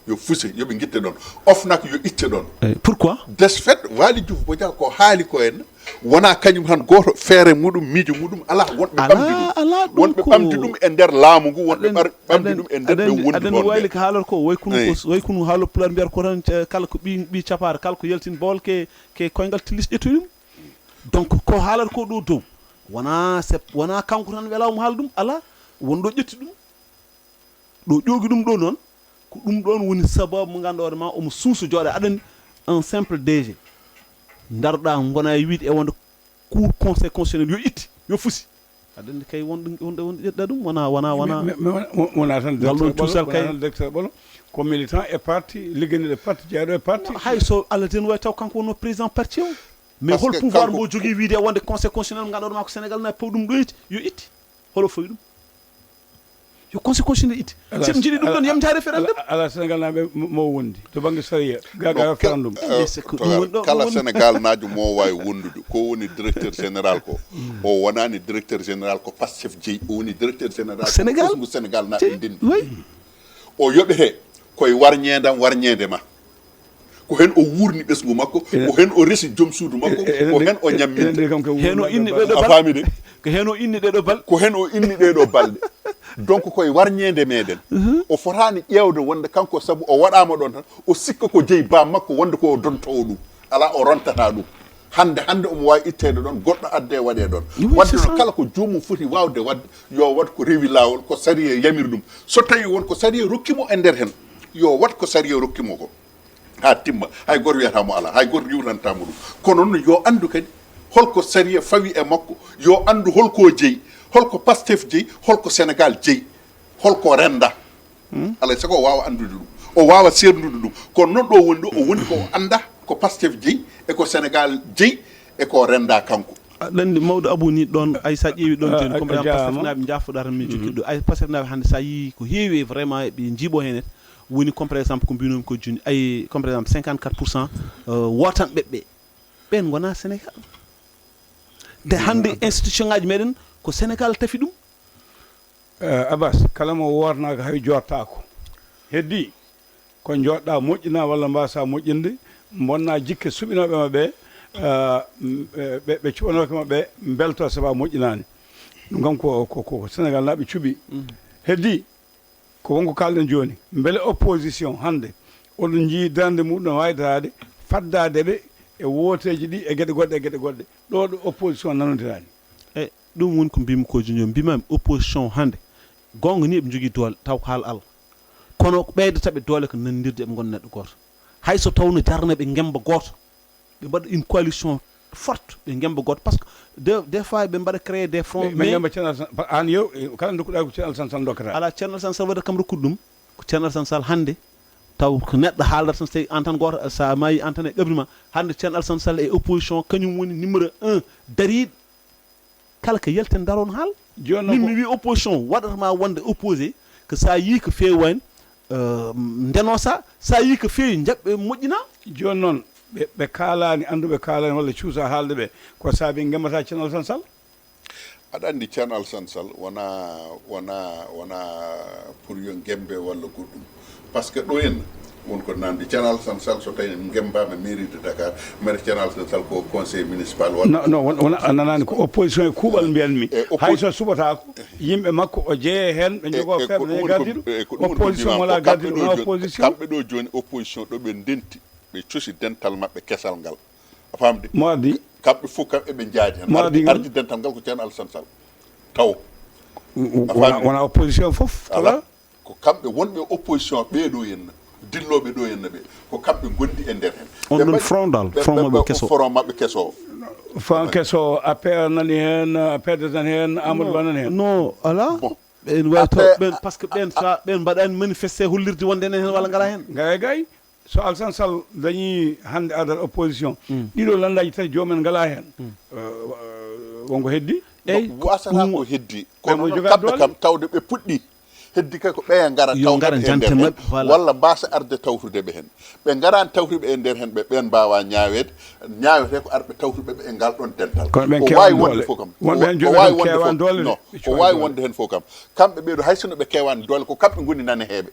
Yo fuse, yo ɓe ngitte ɗon. OFNAC yo itte ɗon. Eh, pourquoi? De ce fait, Waly Diouf Bodian ko haali ko en, wona kañum tan gooto, feere muɗum, miijo muɗum, alaa, wonɓe ɓamdi ɗum. Wonɓe ɓamdi ɗum e nder laamu ngu, wonɓe ɓamdi ɗum e nder ɓe wondi ɗon. Wayli ko haalata ko, way kunu, way kunu haalo pulaar mbiyata ko tan, eh, kala ko ɓi, ɓi capaare, kala ko yaltin bowal ke, ke koyngal tillis ƴettu ɗum. Donc, ko haalata ko ɗo dow, wona sep-, wona kanko tan welaa mo haala ɗum, alaa, wonɗo ƴetti ɗum. Ɗo ƴoogi ɗum ɗo noon, ko ɗum ɗoon woni sababu mo ngannduɗaa hoore ma omo suusa jooɗa. Aɗa anndi, un simple D G, ndaroɗaa ngona e wiide e wonde cour conseil constitutionnel yo itti, yo fusi. Aɗa anndi kay wonɗo, wonɗo, wonɗo ƴettuɗaa ɗum, wona, wona, wona. Wona tan ngal ɗoon cuusal kay. Wona tan directeur ɓolo, ko militant e parti, ligganiiɗo e parti, jeyaaɗo e parti. Hay so Allah den wawi taw kanko wonno président parti o. Mais hol pouvoir mbo jogii wiide wonde conseil constitutionnel mo ngannduɗaa hoore ma ko Sénégal na paw ɗum ɗo itti, yo itti? Holo fawi ɗum? Yo conseil constitutionnel itti. Si ɓe njiɗi ɗum ɗon, yam njaha référendum. Ala Sénégal naaɓe mo, mo wondi to bannge sariya, ga, ga référendum. Mais c'est que ɗum woni ɗo, kala Sénégal naajo mo wawi wondude, ko woni directeur général ko. O wonani directeur général ko Pastef jeyi, o woni directeur général ko Sénégal. Ɓesngu Sénégal naaɓe ndendi. Oui. O yoɓete koye warñeendam, warñeende ma. Ko heen o wuurni ɓesngu makko, ko heen o resi joom suudu makko, ko heen o ñamminta. Heen o inni ɗee ɗoo balɗe. A faami de? Ko heen o inni ɗee ɗoo balɗe. Ko heen o inni ɗee ɗoo balɗe. Donc, koye warñeende meɗen. O fotaani ƴeewde wonde kanko, sabu o waɗaama ɗoon tan, o sikka ko jeyi baam makko, wonde ko o dontoowo ɗum. Alaa, o rontataa ɗum. Hannde, hannde omo waawi itteede ɗoon, goɗɗo addee waɗee ɗoon. Waɗde noon, kala ko joomum foti waawde waɗde, yo waɗ ko rewi laawol, ko sariya yamiri ɗum. So tawii won ko sariya rokki mo e nder heen, yo waɗ ko sariya rokki mo ko. Haa timma, hay gooto wiyata mo alaa, hay gooto riiwtanta mo ɗum. Kono noon yo anndu kadi holko sariya fawi e makko, yo anndu holko jeyi, holko Pastef jeyi, holko Sénégal jeyi, holko rennda. Alaa e sago o waawa anndude ɗum, o waawa seerndude ɗum. Kono noon ɗo woni ɗo, o woni ko o annda ko Pastef jeyi e ko Sénégal jeyi e ko rennda kanko. Aɗa anndi mawɗo Abou ni ɗoon, ay sa ƴeewi ɗoon jooni, comme par exemple, Pastefnaaɓe njaafoɗaa tan min jokkiɗo ɗo. Ay Pastefnaaɓe hannde sa yii ko heewi vraiment ɓe njiiɓo heen, woni comme par exemple ko mbinomi ko jooni, ay comme par exemple cinquante-quatre pour cent, euh, wotanɓe ɓe, ɓeen ngona Sénégal. Te hannde institution ngaji meɗen ko Sénégal tafi ɗum. Eh, Abbas, kala mo wootnaaka hay jooɗtaako. Heddi ko jooɗɗa moƴƴina walla mbasa moƴƴinde, bonna jikke suɓinooɓe ma ɓe, eh, m-, eh, ɓe, ɓe cuɓanooke ma ɓe mbelto sabu a moƴƴinaani. Ɗum kam ko, ko, ko Sénégal naaɓe cuɓi. Heddi ko wonko kalɗen jooni. Mbele opposition hannde oɗon njii darnde muɗum no waawi daraade, faddaade ɓe e wooteeji ɗi e geɗe goɗɗe, e geɗe goɗɗe. Ɗo ɗo opposition nanondiraani. E ɗum woni ko mbimi ko jooni, mbimami opposition hannde, goonga ni eɓe njogii doole, taw ko haala Allah. Kono ko ɓeydata ɓe doole ko nanondirde eɓe ngona neɗɗo gooto. Hay so tawno jarna ɓe ngemba gooto, ɓe mbaɗa une coalition forte, ɓe ngemba gooto. Parce que des, des fois ɓe mbaɗa créer des fronts, ɓe, ɓe mais ngemba Thierno Alassane, pa-, an yo, eh, kala dokkuɗa ko Thierno Alassane Sall dokkata. Ala, Thierno Alassane Sall waɗa kam rokkude ɗum. Ko Thierno Alassane Sall hannde, taw ko neɗɗo haalata tan, so tawi an tan gooto, sa maayi an tan e ɓeɓri ma. Hannde Thierno Alassane Sall e opposition, kañum woni numéro un dariiɗo. Kala ko yalten daron haal. Jooni noon min ko mi wi opposition waɗata ma wonde opposé, ko sa yii ko feewani, euh, ndeno sa, sa yii ko feewi jaɓɓe moƴƴina. Jooni noon ɓe, ɓe kaalani, annduɓe kaalani walla cuusa haalde ɓe, ko saabi ngemmata Thierno Alassane Sall? Aɗa anndi Thierno Alassane Sall wona, wona, wona pour yo ngembe walla goɗɗum. Parce que ɗo henna won ko nanndi Thierno Alassane Sall, so tawi ngembama mairie de Dakar, maire Thierno Alassane Sall ko conseil municipal walla. Non, non, won, won, a nanaani ko opposition e kuuɓal mbiyanmi. E oppo- Hay so suɓataako, yimɓe makko o jeeye heen, ɓe njogoo feere ne gardi ɗum. E ko ɗum woni ko mbimami, opposition wala gardi ɗum, opposition. Kamɓe ɗo jooni opposition ɗo ɓe ndenti, ɓe cosi dental maɓɓe kesal ngal. A faamde? Mo addi? Kamɓe fof kam eɓe njaadi heen. Mo addi ngal? Ardi dental ngal ko Thierno Alassane Sall. Taw. A faamde? Wona opposition fof, ala. Ko kamɓe wonɓe opposition ɓee ɗo henna, dillooɓe ɗo henna ɓe, ko kamɓe ngondi e nder heen. On ɗon front dal, front maɓɓe keso. Front maɓɓe keso. Front keso, A P R nani heen, P D S nani heen, Amadou Ba nani heen. Non, ala. Bon. Ɓen wawi taw, ɓen, parce que ɓen, sa, ɓen mbaɗani manifesté hollirde wonde enen heen walla ngala heen. Gay, gay. So Alassane Sall dañi hannde ardal opposition, ɗiɗo lanndaji tati jomumen ngala heen. Euh, Wonko heddi? Eyi, wasata ko heddi, kono noon kamɓe kam tawde ɓe puɗɗi. Heddi kay ko ɓeya ngara tawtude ɓe e nder heen, walla mbasa arde tawtude ɓe heen. Ɓe ngaraani tawtude ɓe e nder heen, ɓe ɓeen mbaawa ñaaweede. Ñaawetee ko arɓe tawtuɓe ɓe e ngal ɗoon dental. Ko waawi wonde fof kam, ko waawi wonde fof, non, ko waawi wonde heen fof kam. Kamɓe ɓeeɗo, hay sinno ɓe keewaani doole, ko kamɓe ngoni naneheeɓe.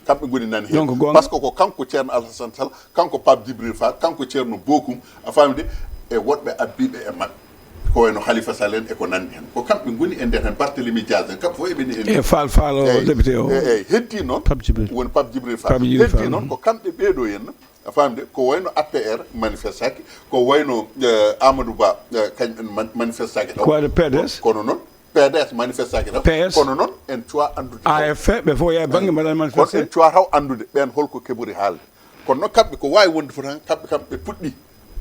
Kamɓe ngoni naneheeɓe, par ce que ko kanko Ceerno Alhassane Sall, kanko Pape Djibril Fall, kanko Ceerno Bokum, a faami de, e woɗɓe abbiiɓe e maɓɓe, ko wayno Khalifa Sall en e ko nanndi heen. Ko kamɓe ngoni e nder heen, Barthélémy Dias en, kamɓe fof eɓe ni e nder. E Fall Fall o, député o. Eyi, heddi noon, woni Pape Djibril Fall. Heddi noon ko kamɓe ɓeeɗo en, a faami de, ko wayno A P R manifestaki, ko wayno Amadou Ba, kañ en manifestaki taw. Ko wayno P D S. Kono noon P D S manifestaki taw. Kono noon en cuwa anndude taw. A F P, ɓe fof yehi bannge mbaɗa manifesté. Kono en cuwa taw anndude ɓeen holko keɓori haalde. Kono noon kamɓe ko waawi wonde fof tan, kamɓe kam ɓe puɗɗi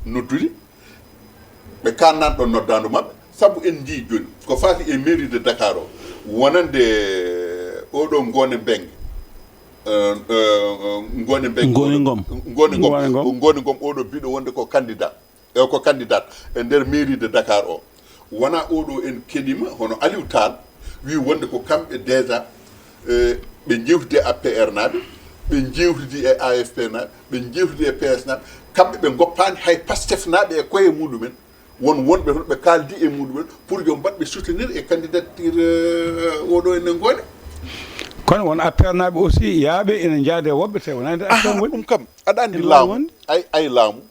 noddude. Ɓe kaannaani ɗoon noddaandu maɓɓe, sabu en njii jooni ko faati e mairie de Dakar o, wonande oɗo Ngoone Mbeng. Ngoone Mbeng. Ngoone Ngom. Ngoone Ngom. Ngoone Ngom, oɗo biɗo wonde ko candidat. E ko candidat e nder mairie de Dakar o. Wona oɗo en keɗima hono Aliou Tall, wi wonde ko kamɓe déjà, ɓe jewtidi e A P R naaɓe, ɓe jewtidi e A F P naaɓe, ɓe jewtidi e P S naaɓe, kamɓe ɓe ngoppaani hay Pastef naaɓe e koye muɗumen. Won wonɓe toon ɓe kaaldi e muɗumen pour yo mbaɗɓe soutenir e candidature oɗo ene Ngoone. Kono won A P R naaɓe aussi yaaɓe ina njaade e woɓɓe te wona nde A P R woni. Ɗum kam aɗa anndi laamu, ay ay laamu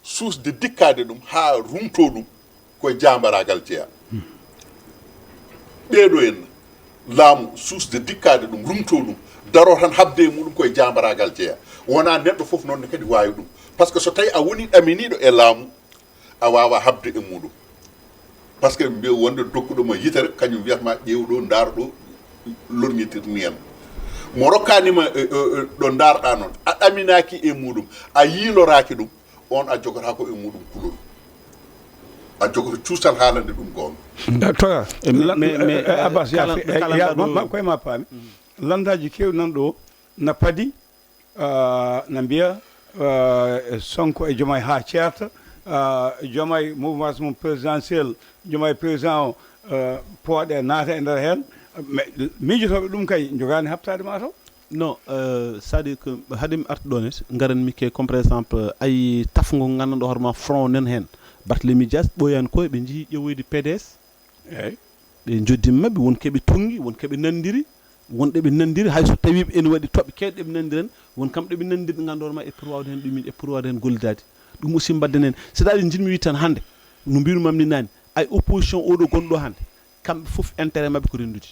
suusde dikkaade ɗum haa rumtoo ɗum koye jaambaraagal jeyaa. Ɓeeɗo en laamu suusde dikkaade ɗum, rumtoo ɗum, daroo tan haɓde e muɗum koye jaambaraagal jeyaa. Wonaa neɗɗo fof noon ne kadi waawi ɗum. Par ce que so tawii a wonii ɗaminiiɗo e laamu, a waawaa haɓde e muɗum. Par ce que mbiya wonde dokkuɗo ma yitere, kañum wiyata ma ƴeew ɗo, ndaar ɗo, lorñitir ni en. Mo rokkaani ma ɗo ndaarɗaa noon, a ɗaminaaki e muɗum, a yiiloraaki ɗum, oon a jogotaako e muɗum kulol. A jogoto cuusal haalande ɗum goonga. Toga, Abbas, koye ma paami. Landaaji keewɗi nan ɗo na padi, na mbiya Sonko e Diomaye haa ceerta, Diomaye mouvance mum présidentiel, Diomaye président o, pooɗe naata e nder heen. Miijotooɓe ɗum kay njogaani haɓtaade ma taw. Non, c'est-à-dire que haade mi arta ɗo ne, ngaran mi ke comme par exemple ay tafngo nganndanɗo hoore ma front nen heen. Barthélémy Dias ɓooyaani koye ɓe njehi ƴeewoyde P D S. Eeyi. Ɓe njoddi maɓɓe, won keɓe tunngi, won keɓe nanndiri, won ɗeɓe nanndiri, hay so tawii ɓe ene waɗi toɓɓe keewɗe ɗeɓe nanndiri en, won kam ɗeɓe nanndiri ɓe nganndoor ma e pour waawde heen ɗumin, e pour waawde heen gollidaade. Ɗum aussi mbadden heen. C'est-à-dire njiɗmi wiide tan hannde, no mbirmi mamni naani, ay opposition oɗo gonɗo hannde, kamɓe fof intérêt maɓɓe ko renndude.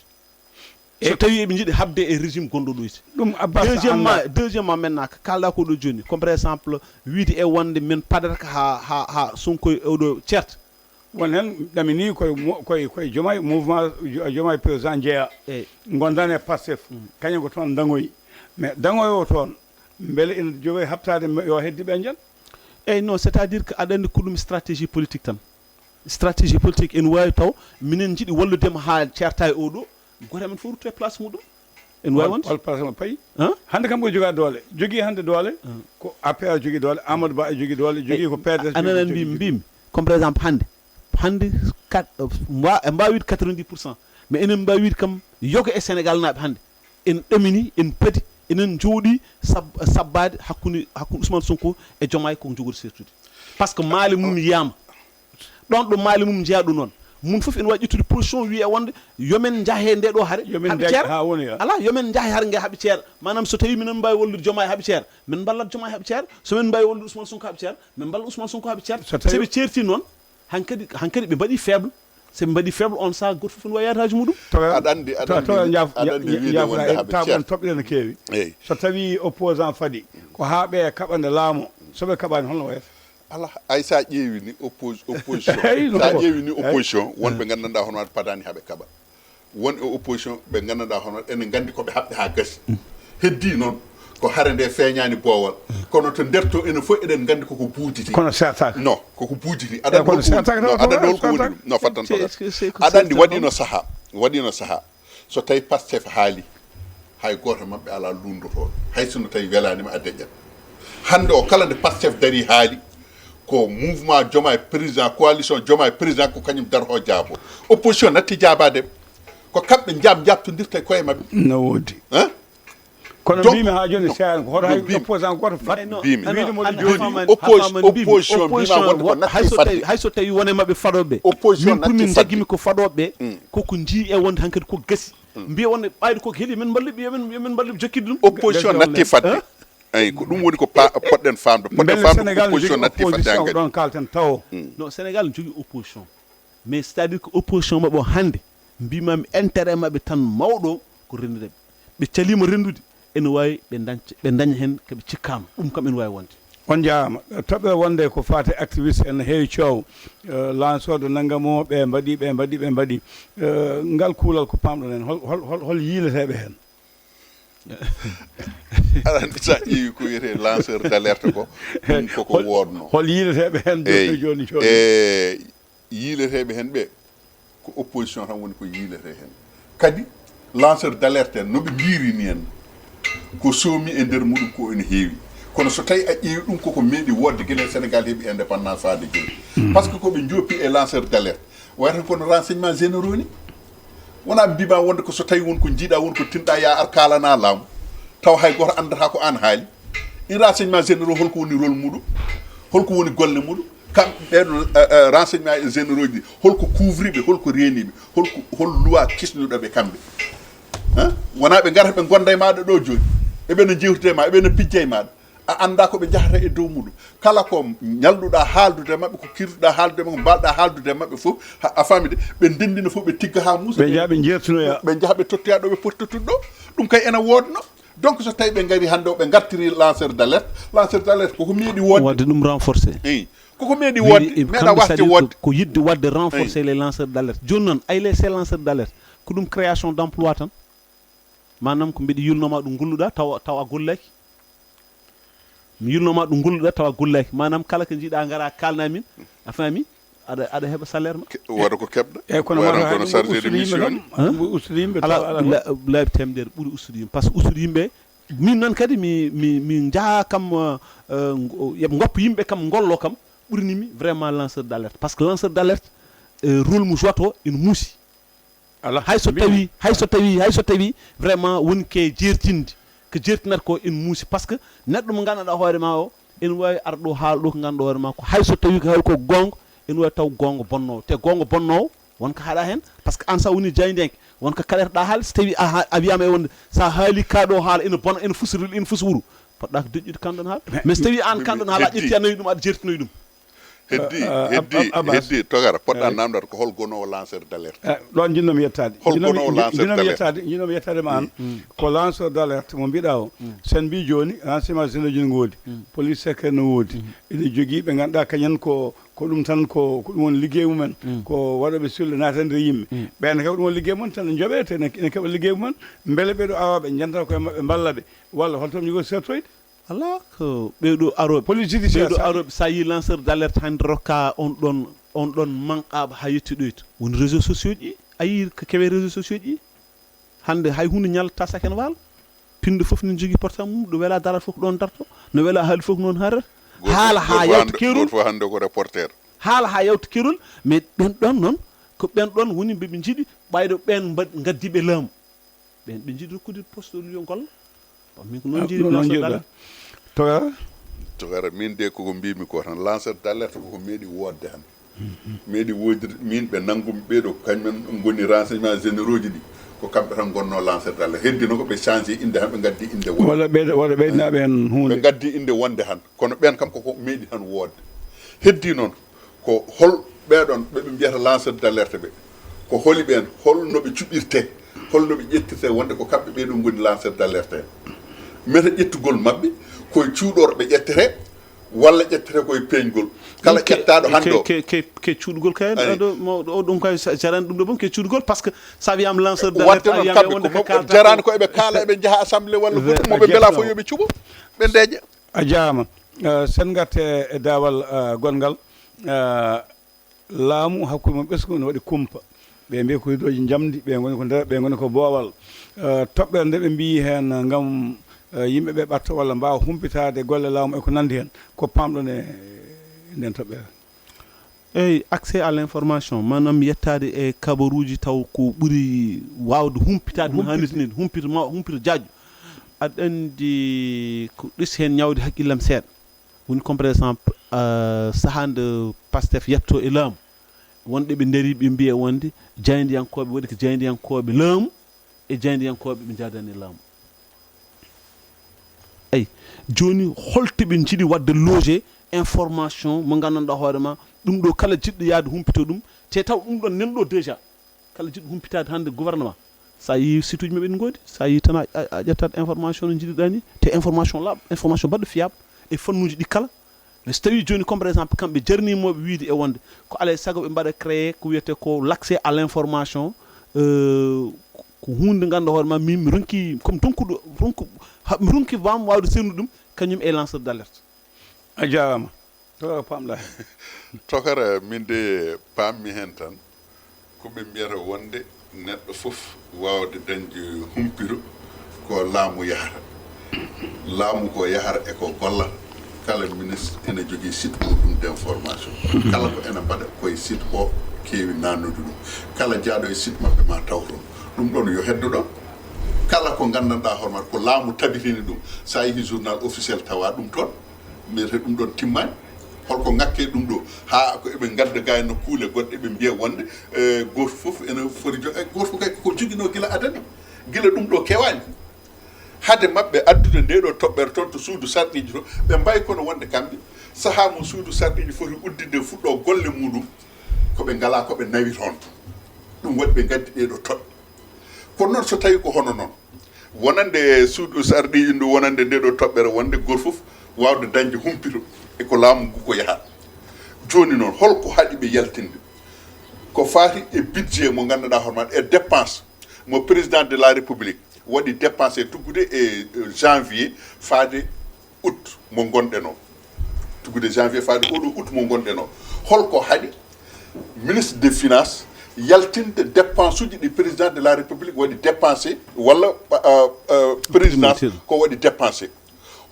So tawii eɓe njiɗi haɓde e régime gonɗo ɗo iti. Ɗum Abbas deuxièmement, deuxièmement maintenant ko kaalɗa ko ɗo jooni, comme par exemple wiide e wonde min padata ko ha ha ha Sonko e oɗo ceerta. Won heen ɗamini koye koye koye Diomaye, mouvement Diomaye président jeeya. Eyi. Gondan e Pastef. Kañum ko toon daŋoyi. Mais daŋoyo toon mbele ina jogoy haɓtaade yo heddi ɓe njan? Eyi non, c'est-à-dire que aɗa anndi ko ɗum stratégie politique tan. Stratégie politique, en waawi taw minen njiɗi walludema haa ceerta e oɗo, gooto amen fof rutto e place muɗum. En waawi wonde. Hol place mo payi? Hannde kam ko jogaa doole, jogii hannde doole. Ko A P R jogii doole, Amadou Ba e jogii doole, jogii ko P D S. Anana mbi mbimi, comme par exemple hannde hannde kat mba e mbawide quatre-vingt-dix pour cent, mais enen mbawide kam yoga e Sénégal naaɓe hannde en ɗamini, en padi, enen njooɗi sab- sabbaade hakkunde hakkunde Ousmane Sonko e Diomaye, koko jogori sertude. Par ce que maale mum yiyaama. Ɗoon ɗo maale mum njeyaa ɗo noon, mum fof ene waawi ƴettude position, wiya wonde yo men njah he nde ɗo hare. Yo men haɓe njaaj ceer. Ha woni ya. Ala, yo men njah he hare nge haɓe ceer. Maanaam so tawii minen mbaawi wallude Diomaye haɓe ceer, men mballat Diomaye haɓe ceer. So men mbaawi wallude Ousmane Sonko haɓe ceer, men mballat Ousmane Sonko haɓe ceer. So tawi- ɓe ceerti noon, hankadi hankadi ɓe mbaɗi faible. So ɓe mbaɗi faible, on saha gooto fof ene waawi yaade haaju muɗum. Toga- Aɗa anndi aɗa anndi Toga- Toga- Njaaf- wiide aɗa anndi Nja- wiide Njaafra wonde e haɓe taw ceer. Ɓen toɓɓe no keewi. Eyi. So tawi opposant fadi ko haa ɓe kaɓande laamu, so ɓe kaɓaani holno wayata? Ala, ay so a ƴeewi ni oppos- opposition, Eyi, no so a ko- ƴeewi ni Eyi. Opposition, won ɓe nganndanɗaa hono waɗa padaani haɓe kaɓa. Won e opposition ɓe nganndanɗaa hono ene nganndi ko ɓe haɓɓe haa gasi. Heddii noon ko hare nde feeñaani boowal, kono to nder to enen fof eɗen nganndi koko buuditi. Kono sertaaka. Non, koko buuditi. Aɗa Eyi, anndi kono holko woni- sertaaka non, taw aɗa anndi ko holko woni sertaaka. Ɗum? Non, fattan ko C'est- c'est- c'est ko aɗa anndi sertaaka. Waɗiino sahaa, waɗiino sahaa. So tawii Pastef haali, hay gooto maɓɓe alaa luunndotooɗo, hay so no tawii welaani ma a deƴƴat. Hannde o kala nde Pastef darii haali, Ko mouvement Diomaye président, coalition Diomaye président, ko kañum daroo jaabo. Opposition natti jaabaade. Ko kamɓe njaam njaabtondirta e koye maɓɓe. No woodi. Hein? Kono mbimi ha joni seeɗa ko hoto hay opposant goto fat. Mbimi. Wiide mo joni opposition mbima wonde ko natti fadde. Hay so tawi wone maɓɓe fadoɓe. Opposition natti fadde. Min pour min jaggimi ko fadoɓe. Koko jii e wonde hankadi ko gasi. Mbiya wonde ɓayde koko heeɗi, min mballi ɓe, yomin mballi jokkidde ɗum. Opposition natti fadde. Eyi, ko ɗum woni ko poɗɗen faamde. Poɗɗen faamde ko opposition natti fadde hankadi. Ɗon kalten tawo. Non, Sénégal ne jogii opposition. Mais c'est-à-dire que opposition maɓɓe o hannde, mbimami intérêt maɓɓe tan mawɗo ko renndude ɓe. Ɓe caliima renndude, ene waawi ɓe dañca, ɓe daña heen ko ɓe cikkaama. Ɗum kam ene waawi wonde. On jaaraama. Toɓɓe wonde ko faati activiste en heewi coow. Lanceur de nanngam o, ɓe mbaɗi, ɓe mbaɗi, ɓe mbaɗi. Ngal kuulal ko paamɗon heen? Hol, hol, hol, hol yiileteeɓe heen? Aɗa anndi so a ƴeewi ko wiyetee lanceur d' alerte ko, ɗum koko woodnoo. Hol yiileteeɓe heen jooni jooni jooni? E yiileteeɓe heen ɓe, ko opposition tan woni ko yiiletee heen. Kadi lanceur d' alerte en no ɓe ngiirini en, ko soomi e nder muɗum ko ene heewi. Kono so tawi a ƴeewi ɗum koko meeɗi woodde gila e Sénégal heɓi indépendance faade jooni. Par ce que ko ɓe njoopi e lanceur d' alerte. Wayata kono renseignement généraux ni. Wona mbima wonde ko so tawi won ko jiiɗa, won ko tinɗa, ya ar kalana laamu, taw hay goto andata ko an haali. In renseignement généraux, holko woni rôle muɗum? Holko woni golle muɗum? Kam ɓeɗo renseignement généraux ji, holko couvriɓe, holko reeniɓe? Holko, hol loi kisnuɗo ɓe kamɓe? Wona ɓe garata ɓe gonda e maɗa ɗo joni, eɓe no jewtida e ma, eɓe no pijja e maɗa. A annda ko ɓe njahata e dow muɗum. Kala ko ñalluɗa haaldude maɓɓe, ko kirduɗa haaldude maɓɓe, ko mbalɗa haaldude maɓɓe fof, a faami de, ɓe ndenndina fof, ɓe tigga haa muusa. Ɓe njaha ɓe njeertinoya. Ɓe njaha ɓe tottoya ɗo ɓe poti tottude ɗo. Ɗum kay ena woodno. Donc so tawi ɓe ngari hannde o, ɓe ngartiri lanceur d' alerte. Lanceur d' alerte koko meeɗi woodde. Wadde ɗum renforcé. Eyi. Koko meeɗi woodde. Meeɗa wasde woodde. Ko yiɗde waɗde renforcer les lanceurs d' alerte. Jooni noon, ay les ces lanceurs d' alerte, ko ɗum création d' emploi tan. Maanaam ko mbiɗa yulnoma ɗum ngulluɗa tawa, tawa a gollaki. Mi yulnoma ɗum ngulluɗa tawa a gollaki. Maanaam kala ko jiiɗa ngara kalna min, a faami, aɗa, aɗa heɓa salaire ma. Wata ko keɓɗa. Eyyi, kono wata kono chargé de mission. Ustude yimɓe kam, ustude yimɓe tawa ala. Laabi temedere ɓuri ustude yimɓe. Par ce que ustude yimɓe, min noon kadi mi, mi, mi jaha kam, yoɓe goppa yimɓe kam ngollo kam, ɓurinimi vraiment lanceur d' alerte. Par ce que lanceur d' alerte, rôle mo jouata o ene muusi. Hay so tawi, hay so tawi, hay so tawi vraiment woni ke jertinde, ko jertinata ko ene muusi. Par ce que neɗɗo mo ganduɗa hoore ma o ene wawi ar ɗo haala ɗo ko ganduɗa hoore ma ko, hay so tawi ko, hay ko gonga, ene wawi taw gonga bonnowo. Te gonga bonnowo wonko haɗa hen. Par ce que an sa woni jaydenke, wonko kaɗeteɗa haala, so tawi a, a wiyama e wonde sa haali ka ɗo haala ene bona, ene fusa, ene fusa wuuro, poɗɗa ko deƴƴude kanɗon haala. Mais so tawi an kanɗon haala a ƴetti a nawi ɗum, aɗa jertinoyi ɗum. Heddi, heddi, heddi, Togara, poɗɗa namdata ko hol gonowo lanceur d' alerte? Ɗon jinnomi yettade. Hol gonowo lanceur d' alerte? Jinnomi yettade, jinnomi yettade ma an. Ko lanceur d' alerte mo mbiɗa o, sen mbi joni renseignement généraux ji no woodi, police secret no woodi, ene jogii ɓe ganduɗa kañen ko, ko ɗum tan, ko, ko ɗum woni liggey mumen, ko waɗoɓe sulle natande yimɓe. Ɓen kay ko ɗum woni liggey mumen tan, ne joɓe te ene, ene keɓa liggey mumen. Beele ɓeɗo aroɓe jantata koye maɓɓe, mballa ɓe, walla holto jogori sertoyde? Ala ko ɓeɗo aroɓe, police judiciaire, ɓeɗo aroɓe, sa yi lanceur d' alerte hande rokka on ɗon, on ɗon manqaɓe ha yetti ɗoyta, woni réseaux sociaux ji. A yi ko kewe réseaux sociaux ji. Hande hay hunde ñalata saka ene waala. Pinde fof ne jogui portable mum, ɗo wela darata fof ko ɗon darto, no wela haali fof ko noon haarata. Haala ha yawta kerol. Goto fof hande ko reporter. Haala ha yawta kerol. Mais ɓen ɗon noon, ko ɓen ɗon woni ɓeɓe jiiɗi ɓayɗo ɓen gaddiɓe laamu. Ɓen ɓe jiiɗi rokkude poste o yo golla. Min ko noon jiiɗi. Togara. Togara, min de koko mbimi ko tan, lanceur d' alerte koko meeɗi woodde han. Meeɗi woodde min ɓe nanngumi ɓeɗo, kañumen ngoni renseignement généraux ji ɗi. Ko kamɓe tan gonno lanceur d' alerte. Heddi noon ko ɓe changé inde han, ɓe gaddi inde wonde. Walla ɓeyda, walla ɓeydanaɓe hen hunde. Ɓe gaddi inde wonde han. Kono ɓen kam koko meeɗi han woodde. Heddi noon ko hol ɓeɗon ɓeɓe mbiyata lanceur d' alerte ɓe? Ko holi ɓen? Hol no ɓe cuɓirte? Hol no ɓe ƴettirte wonde ko kamɓe ɓeɗo ngoni lanceur d' alerte en? Mete ƴettugol maɓɓe koye cuuɗor ɓe ƴettete, walla ƴettete koye peeñgol? Kala ƴettaɗo hande o ke, ke, ke, ke cuuɗugol kay. Aɗo mawɗo o, ɗum kay jarani ɗum ɗo boom, ke cuuɗugol. Par ce que sa wiyama lanceur d' alerte, wadde noon kamɓe ko jarani ko eɓe kaala, eɓe jaaha assemblée walla goɗɗum, moɓe mbela fof yoɓe cuɓo, ɓe ndeeƴa. A jaama. Sen garte e daawal gonngal. Laamu hakkunde mum ɓesngu ene waɗi kumpa. Ɓe mbiya ko hidooji njamndi, ɓe ngoni ko nder, ɓe ngoni ko boowal. Toɓɓere nde ɓe mbiyi heen ngam yimɓe ɓe ɓatta walla mbaawa humpitaade golle laamu e ko nanndi heen, ko paamɗon e nden toɓɓere. Eyi, accès à l'information, maanaam yettaade e kabaruuji taw ko ɓuri waawde humpitaade no haanirta nii, humpito ma humpito jaajɗo. Aɗa anndi ko ɗus heen ñaawde hakkillam seeɗa. Woni comme par exemple, euh, sahaa nde Pastef yetto e laamu, wonɓe ɓe ndarii ɓe mbiya wonde jaayndiyankooɓe waɗi ko jaayndiyankooɓe laamu e jaayndiyankooɓe ɓe njaadani e laamu. Eyi, jooni holto ɓe njiɗi waɗde loger information mo nganndanɗaa hoore ma, ɗum ɗo kala jiɗɗo yahde humpito ɗum, te taw ɗum ɗon nan ɗo déjà. Kala jiɗɗo humpitaade hannde gouvernement, so a yii site uji maɓɓe ene ngoodi, so a yii tan a, a, a ƴettat information no njiɗirɗaa ni, te information laaɓɗo, information baɗɗo fiable e fannuuji ɗi kala. Mais so tawii jooni comme par exemple kamɓe jarnimooɓe wiide e wonde ko alaa e sago ɓe mbaɗa créé ko wiyetee ko l'accès à l'information, euh, ko huunde nde ngannduɗaa hoore ma min mi ronki comme tonkuɗo ronku ha- mi ronki bam waawde serndude ɗum kañum e lanceur d'alerte. A jaaraama. Tokara pamɗa. Tokara, min de pammi heen tan ko ɓe mbiyata wonde neɗɗo fof waawde dañde humpito ko laamu yahata. Laamu ko yahata e ko gollata. Kala ministre ene jogii site muɗum d'information. Kala ko ene mbaɗa koye site o keewi nannude ɗum. Kala jaaɗo e site maɓɓe ma taw toon. Ɗum ɗoon yo heddo ɗoon. Kala ko nganndanɗaa hoore maɗa ko laamu tabitini ɗum. So a yehi journal officiel tawa ɗum toon. Mbiyetee ɗum ɗoon timmaani. Holko ŋakkee ɗum ɗo? Haa ko eɓe ngadda gayno kuule goɗɗe ɓe mbiya wonde e gooto fof ene foti jo e gooto fof kay koko joginoo gila adani. Gila ɗum ɗo kewaani. Hade maɓɓe addude ndee ɗo toɓɓere toon to suudu sarɗiiji to, ɓe mbayi kono wonde kamɓe sahaa mo suudu sarɗiiji foti udditde fuɗɗo golle muɗum, ko ɓe ngalaa ko ɓe nawi toon. Ɗum waɗi ɓe ngaddi ɗee ɗo toɓɓe. Kono noon so tawi ko hono noon, wonande suudu sarɗiiji ndu, wonande ndee ɗo toɓɓere wonde gooto fof waawde dañde humpito e ko laamu ngu ko yaha. Jooni noon holko haɗi ɓe yaltinde ko faati e budget mo nganndanɗaa hoore maɗa e dépense mo président de la république waɗi dépensé tuggude e janvier faade août mo ngonɗen o. Tuggude janvier faade oɗo août mo ngonɗen o, holko haɗi ministre de finance yaltinde dépense uji ɗi président de la république waɗi dépensé walla présidence ko waɗi dépensé?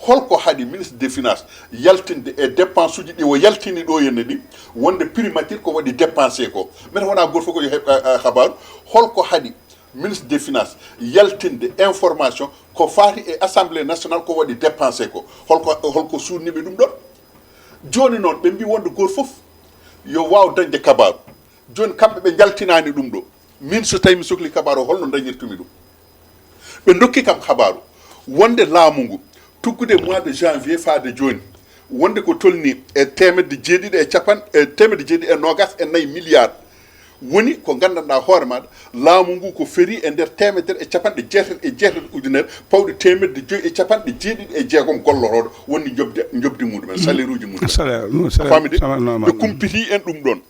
Holko haɗi ministre de finance yaltinde e dépense uji ɗi o yaltini ɗo henne ɗi, wonde primature ko waɗi dépensé ko? Mete wona goto fof ko yo heɓ habaaru. Holko haɗi ministre de finance yaltinde information ko faati e assemblée nationale ko waɗi dépensé ko? Holko holko suunniɓe ɗum ɗon? Jooni noon ɓe mbi wonde goto fof yo waaw dañde kabaaru. Jooni kamɓe ɓe njaltinaani ɗum ɗo, min so tawi mi sokli kabaaru o holno dañirtumi ɗum? Ɓe ndokki kam habaaru wonde laamu ngu tuggude mois de janvier faade jooni, wonde ko tolni e temedde jeeɗiɗi e capan e temedde jeeɗiɗi e nogas e nayi milliard. Woni ko nganndanɗaa hoore maɗa, laamu ngu ko feri e nder temedere e capanɗe jeetati e jeetati ujunere pawɗe temedde joyi e capanɗe jeeɗiɗi e jeegom gollotooɗo wonni jobdi jobdi muɗumen, salaire uji muɗumen. Salaire, no, salaire, famide, salaire normal. Ɓe kumpiti en ɗum ɗon.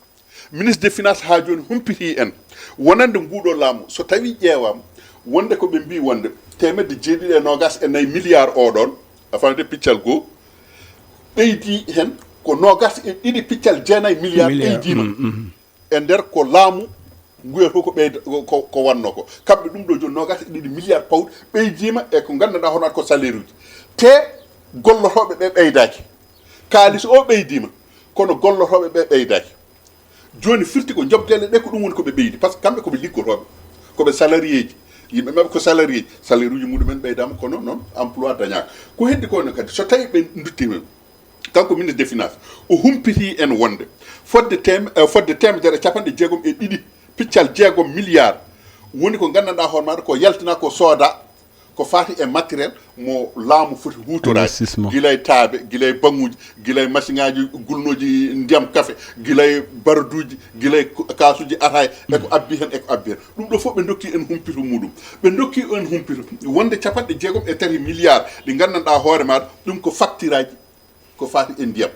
Ministre de finance haa jooni humpiti en wonande nguɗo laamu so tawi ƴeewama wonde ko ɓe mbi wonde temedde jeeɗiɗi e nogas e nayi milliard o ɗon, a famide, piccal goo ɓeydi hen ko nogas e ɗiɗi piccal jeenayi milliard ɓeydima e nder ko laamu nguya fof ko ɓeyda ko ko wanno ko. Kamɓe ɗum ɗo jooni nogas e ɗiɗi milliard pawɗi ɓeydima e ko nganndanɗaa hono ko salaire uji, te gollotooɓe ɓe ɓeydaaki. Kaalis o ɓeydima kono gollotooɓe ɓe ɓeydaaki. Jooni firti ko jobdeele ɗe ko ɗum woni ko ɓe ɓeydi, par ce que kamɓe ko ɓe liggotooɓe, ko ɓe salarié ji. Yimɓe maɓɓe ko salarié ji, salaire uji muɗumen ɓeydaama kono noon emploi dañaaka. Ko heddi ko ne kadi so tawi ɓe nduttima kanko ministre de finance o humpiti en wonde fodde tem fodde temedere e capanɗe jeegom e ɗiɗi piccal jeegom milliard woni ko nganndanɗaa hoore maɗa ko yaltina ko sooda ko faati e matériel mo laamu foti huutoraade, gila e taabe, gila e baŋuuji, gila e masiŋaaji gulnooji ndiyam kafe, gila e baraduuji, gila e kaasuuji ataaya e ko abbi heen e ko abbi heen. Ɗum ɗo fof ɓe ndokki en humpito muɗum. Ɓe ndokki en humpito wonde capanɗe jeegom e tati milliard ɗi nganndanɗaa hoore maɗa ɗum ko facturaaji ko faati e ndiyam.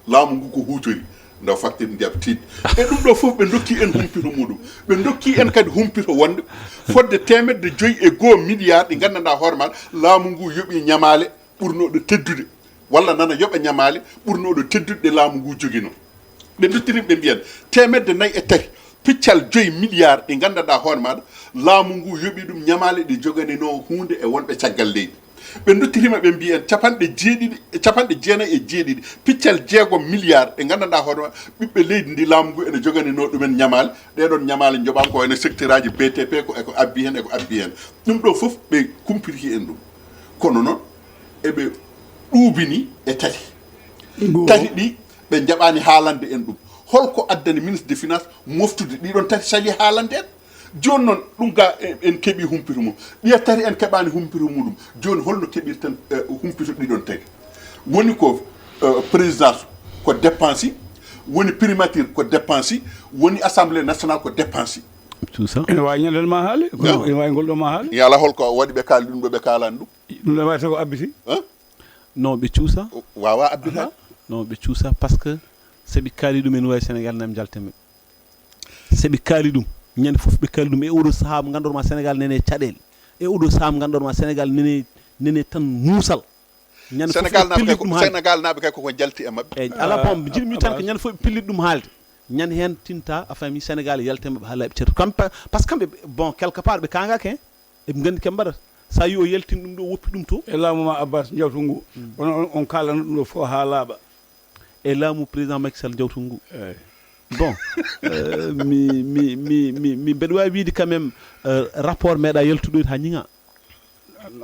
Laamu ngu ko huutori ndaw facture ndiyam tiiɗ e ɗum ɗo fof ɓe ndokki en humpito muɗum. Ɓe ndokki en kadi humpito wonde fodde temedde joyi e goo milliard ɗi nganndanɗaa hoore maɗa laamu ngu yoɓi ñamaale ɓurnooɗo teddude walla nana yoɓa ñamaale ɓurnooɗo teddude ɗe laamu ngu joginoo. Ɓe ndottiri ɓe mbiyan temedde nayi e tati piccal joyi milliard ɗi nganndanɗaa hoore maɗa laamu ngu yoɓi ɗum ñamaale ɗi joganinoo huunde e wonɓe caggal leydi. Ɓe nduttitima, ɓe mbi en capanɗe jeeɗiɗi, capanɗe jeenayi e jeeɗiɗi piccal jeegom milliard ɗe nganndanɗaa hoore ma, ɓiɓɓe leydi ndi, laamu ngu ene joganinoo ɗumen ñamaale. Ɗee ɗoon ñamaale njoɓaama ko wayno secteur aji B T P, ko eko abbi heen, eko abbi heen. Ɗum ɗo fof ɓe kumpiti en ɗum. Kono noon eɓe ɗuubini e tati. Tati ɗi ɓe njaɓaani haalande en ɗum. Holko addani ministre de finance moftude ɗiɗon tati sali haalande en? Jooni noon, ɗum ga en, en keɓii humpito mum. Ɗiya tati en keɓaani humpito muɗum. Jooni holno keɓirten, eh, humpito ɗiɗon tati? Woni ko, eh, présidence ko dépense, woni primature ko dépense, woni assemblée nationale ko dépense. Tout ça. Ene waawi ñanden ma haali, kono ene waawi ngol ɗo ma haali. Yala holko waɗi ɓe kaali ɗum ɗo ɓe kaalani ɗum? Ɗum ɗo wawi taw ko abbiti. Hein? Non, ɓe cuusa. Wawa abbita. Non, ɓe cuusa parce que so ɓe kaali ɗum, ene wawi Sénégal nam jalta men. So ɓe kaali ɗum, ñande fof ɓe kaali ɗum. E oɗo sahaa mo ngannduɗon ma Sénégal nene caɗeele. E oɗo sahaa mo ngannduɗon ma Sénégal nene, nene tan muusal. Ñande fof Sénégal ɓe naaɓe kay pellit ko, ɗum haalde. Sénégal naaɓe kay koko jalti e maɓɓe. Eyyi, ala bon, jiɗmi tan ko ñande fof ɓe pellit ɗum haalde. Ñande heen tinta a faami Sénégal yalta e maɓɓe haa laaɓi cer. Kam pa-, parce que kamɓe, bon, quelque part ɓe kangaka hen. Eɓe nganndi kam mbaɗata. So a yi o yaltin ɗum ɗo, woppi ɗum to. E laamu ma Abbas Njawtu ngu, on, on, on kaalana ɗum ɗo fof haa laaɓa. E laamu président Macky Sall Njawtu ngu. Eyyi. Bon, euh, mi, mi, mi, mi, mi, mbeɗa waawi wiide quand même, euh, rapport meeɗa yaltuɗo haa ñiŋa.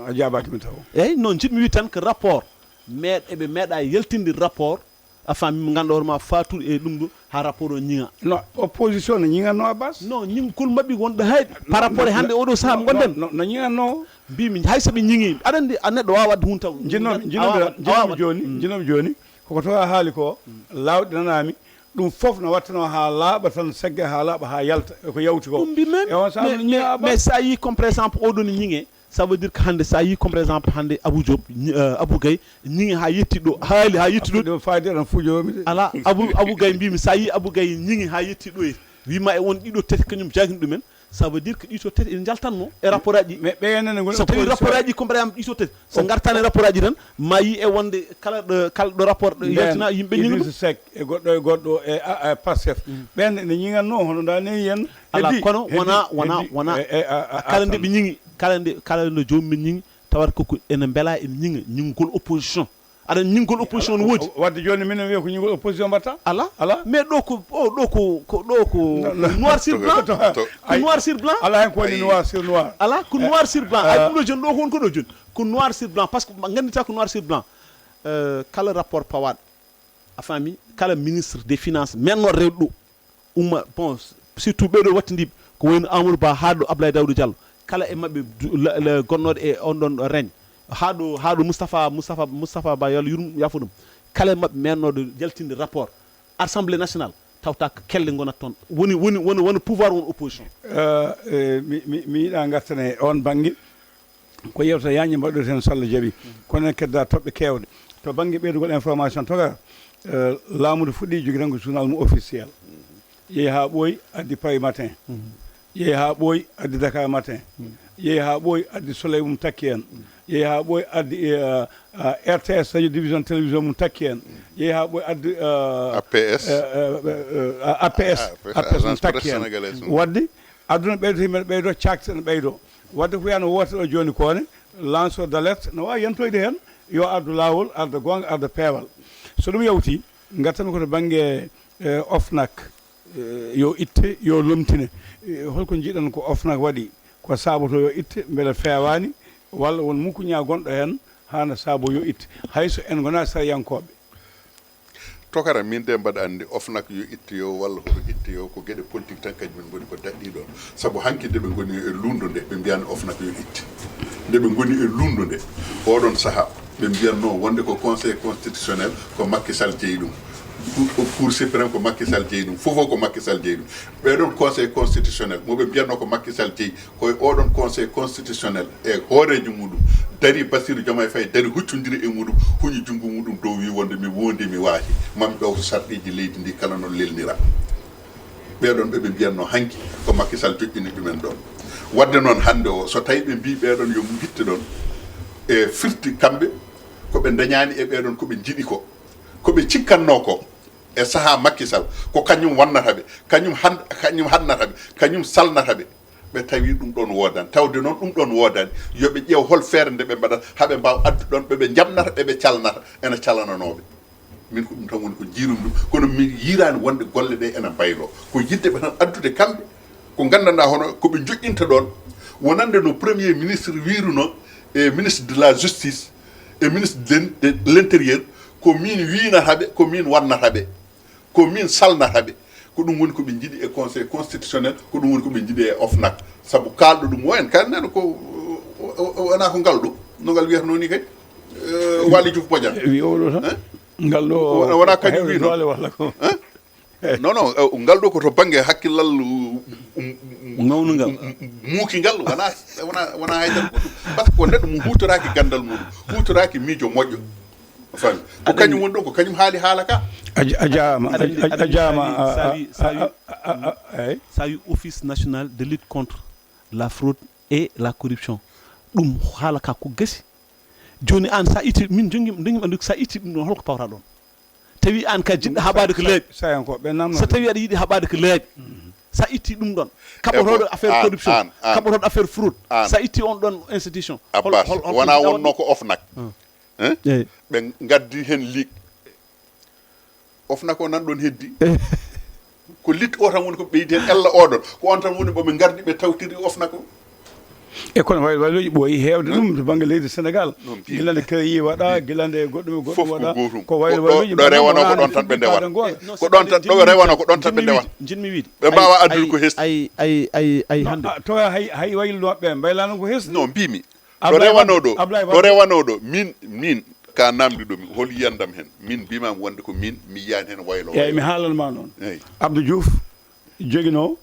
A jaabaaki mi taw. Eyyi, non, jiɗmi wiide tan ko rapport. Mais eɓe meeɗa yaltinde rapport. A faami, mo ngannduɗaa hoore ma faatude e ɗum ɗo, haa rapport o ñiŋa. No, opposition no ñiŋatno Abbas? Non, ñiŋgol maɓɓe wonɗo hay par rapport e hannde oɗo sahaa mo ngonɗen. No, no, no ñiŋatno? Mbimi, hay so ɓe ñiŋi, aɗa anndi, a neɗɗo waawa waɗde huunde taw. Jinnoomi, jinnoomi, jinnoomi jooni, jinnoomi jooni, koko tawa haali ko, laawɗinanaami, ɗum fof no waɗtanoo haa laaɓa tan, segga haa laaɓa, haa yalta, e ko yawti ko. Ɗum mbi men, e on sahaa mais, no ñiŋa mais, Abbas? Mais so a yii, comme par exemple, oɗo ne ñiŋe, ça veut dire que hannde, so a yii, comme par exemple, hannde Abou Diop, ñi-, euh, Abou Gaye, ñiŋi haa yetti ɗo, haali haa yetti ɗo. Ɗum faayde tan fujomi de. Ala, Abou, Abou Gaye mbimi, so a yii Abou Gaye ñiŋi haa yetti ɗo, e wima e on ɗiɗo tati kañum jagini ɗumen, ça veut dire que ɗiɗo tati ene jaltanno e rapport aji. Mais ɓe enen ngoni so tawi opposition. Rapport aji, comme par exemple, ɗiɗo tati, so ngartani rapport aji tan, ma yii e wonde kala ɗo, kala ɗo rapport ɗo yaltina, yimɓe ñiŋi ɗum. Idrissa Seck e goɗɗo e goɗɗo e, a, a, Pastef. Ɓen ne ñiŋatno, hono nda ne yen. Ala, kono wona, wona, wona, e, e, a, a, kala nde ɓe ñiŋi, kala nde, kala nde joomum en ñiŋi, tawata koko ene mbela ene ñiŋa, ñiŋgol opposition. Aɗa ñiŋgol opposition no woodi. Wadde jooni minen wiya ko ñiŋgol opposition mbatta? Ala. Ala. Mais ɗo ko, o, ɗo ko, ko, ɗo ko noir sur blanc. To, to, to. Ko noir sur blanc. Ala hen ko woni noir sur noir. Ala, ko noir sur blanc. Ay, ɗum ɗo jooni, ɗo ko won ko ɗo jooni. Ko noir sur blanc, parce que ɓe nganndita ko noir sur blanc. Euh, kala rapport pawaɗo, a faami, kala ministre des finances, men noon rewɗo ɗo. Umma, bon, surtout ɓeɗo wattindiɓe, ko wayno Amadou Ba haa ɗo Abdoulaye Daouda Diallo, kala e maɓɓe du-, la, la, gonnooɗo e on ɗon règne, haa ɗo, haa ɗo Moustapha, Moustapha, Moustapha Ba, yo Allah yurmo ɗum, yaafo ɗum, kala e maɓɓe mennooɗo jaltinde rapport Assemblée nationale, tawta ko kelle ngonat toon, woni, woni, woni, woni pouvoir, woni opposition. Euh, euh, mi, mi, mi yiɗa ngartane e on bannge. Ko yewta yañƴe mbaɗɗo heen, so Allah jaɓi. Kono en kedda toɓɓe keewɗe. To bannge ɓeydugol information, toga, eh, laamu ndu fuɗɗi jogi tan ko journal mum officiel. Yehi haa ɓooyi, addi Paris Matin. Yehi haa ɓooyi, addi Dakar Matin. Yehi haa ɓooyi, addi Soleil, mum takki heen. Yehi haa ɓooyi, addi, eh, eh, R T S, radio division télévision, mum takki heen. Yehi haa ɓooyi, addi, eh, A P S. Eh, eh, eh, eh, A P S, A P S, A P S, mum Agence takki Presse heen. Sénégalaise. Wadde aduna ɓeydoto, yimɓe ɓeydo, cakte ne ɓeydo. Wadde ko wiyano woote ɗo jooni ko ne, lanceur d'alerte no waawi yantoyde heen, yo ardu laawol, arda goonga, arda peewal. So ɗum yawti, ngartanmi ko to bannge, eh, OFNAC, eh, yo itte, yo lomtine. Eh, holko njiɗon ko OFNAC waɗi? Ko saaboto yo itte, mbele feewaani, walla won mukuña gonɗo heen, haana saabo yo itte? Hay so en ngonaa sariyankooɓe. Tokara, min de mbaɗa anndi OFNAC yo ittoyo walla hoto ittoyo, ko geɗe politique tan kañum min ngoni ko daɗɗi ɗon. Sabu hanki nde ɓe ngoni e lundo nde, ɓe mbiyano OFNAC yo itte. Nde ɓe ngoni e lundo nde, oɗon saha, ɓe mbiyanno wonde ko Conseil constitutionnel, ko Macky Sall jeyi ɗum. Cour, Cour suprême ko Macky Sall jeyi ɗum. Fofo ko Macky Sall jeyi ɗum. Ɓeɗon Conseil constitutionnel, mo ɓe mbiyanno ko Macky Sall jeyi, ko e oɗon Conseil constitutionnel e hooreejo muɗum darii Bassirou Diomaye Faye, darii huccondiri e muɗum, huñi junngo muɗum dow, wii wonde mi woondii, mi waahi, mami ɗowto sarɗiiji leydi ndi kala no lelnira. Ɓeɗon ɓe ɓe mbiyanno hanki ko Macky Sall joƴƴini ɗumen ɗon. Wadde noon hannde o, so tawi ɓe mbii ɓeɗon yo mbitte ɗon, e firti kamɓe ko ɓe dañaani e ɓeɗon ko ɓe njiɗi ko, ko ɓe cikkanno ko. E sahaa Macky Sall, ko kañum wannata ɓe, kañum han-, kañum hannata ɓe, kañum salnata ɓe. Ɓe tawi ɗum ɗon woodani. Tawde noon ɗum ɗon woodani, yo ɓe ƴeew hol feere nde ɓe mbaɗata, haa ɓe mbaawa addu ɗon ɓe ɓe njamnata, ɓe ɓe calnata, ena calnanooɓe. Min ko ɗum tan woni ko njiirum ɗum. Kono min yiiraani wonde golle ɗe ena mbayloo. Ko yiɗde ɓe tan addude kamɓe, ko nganndanɗaa hono ko ɓe joƴƴinta ɗoon, wonande no Premier Ministre wiiruno e Ministre de la Justice e Ministre de, de l'Intérieur, ko min wiinata ɓe, ko min wannata ɓe. Ko min salnata ɓe. Ko ɗum woni ko ɓe njiɗi e Conseil constitutionnel, ko ɗum woni ko ɓe njiɗi e OFNAC. Sabu kaalɗo ɗum o en, kaalɗen ko, o, o, o, wonaa ko ngal ɗo, no ngal wiyatnoo ni kay, eh, Waly Diouf Bodian. Wi oɗo tan. Hein? Ngal ɗo wona, wona kañum wi noon. Doole walla ko. Hein? Non, non, eh, ngal ɗo ko to bannge hakkillal, um, um, um, Mawnungal. Um, um, muukingal, wona, wona, wona haydara goɗɗum. Par ce que ko neɗɗo mo huutoraaki ganndal muɗum, huutoraaki miijo moƴƴo. Fami. Ko kañum woni ɗo, ko kañum haali haala ka. A ja-, a jaama, a, a, a jaama, a, a, a, a, a, a, eyi. Sa wi Office National de Lutte contre la Fraude et la Corruption. Ɗum haala ka ko gasi. Jooni aan sa itti, min jongi, jongi anndude sa itti ɗum ɗon, holko pawra ɗon? Tawi aan ka jiɗɗo haɓaade ko laaɓi. Sa, sa, sa en ko ɓe namno. So tawi aɗa yiɗi haɓaade ko laaɓi. Mhm. Sa itti ɗum ɗon. Kaɓotooɗo affaire corruption, aan, aan. Kaɓotooɗo affaire fraude. Aan. Sa itti on ɗon institution. Hol, Abbas, hol, hol wona ko wonno ko OFNAC. Hmm. Hein? Eyi. Ɓe ngaddi heen ligue. OFNAC o nan ɗon heddi. Ko ligue o tan woni ko ɓeydi heen ella oɗon. Ko on tan woni ɓe ngardi ɓe tawtiri OFNAC o. E kono waylo wayloji ɓooyi heewde ɗum to bannge leydi Sénégal. Noon piya. Gila nde créé waɗa, gila nde goɗɗum e goɗɗum waɗa. Fof ko gootum. Ko waylo wayloji ɗo rewanoo ko ɗon tan ɓe ndewata. Ko ɗon tan, ɗo ɓe rewanoo ko ɗon tan ɓe ndewata. Jinmi wiide. Ɓe mbaawa addude ko hesɗi. Ay, ay, ay, ay, hannde. To hay, hay wayluno ɓe mbaylaano ko hesɗi. No mbimi. Ɗo rewanoo ɗo, ɗo rewanoo ɗo, min, min, ka namdi ɗo, mi, hol yiyandam heen? Min mbimam wonde ko min, mi yiyaani heen waylo waylo. Eeyi, mi haalan ma noon. Eeyi. Abdou Diouf joginoo,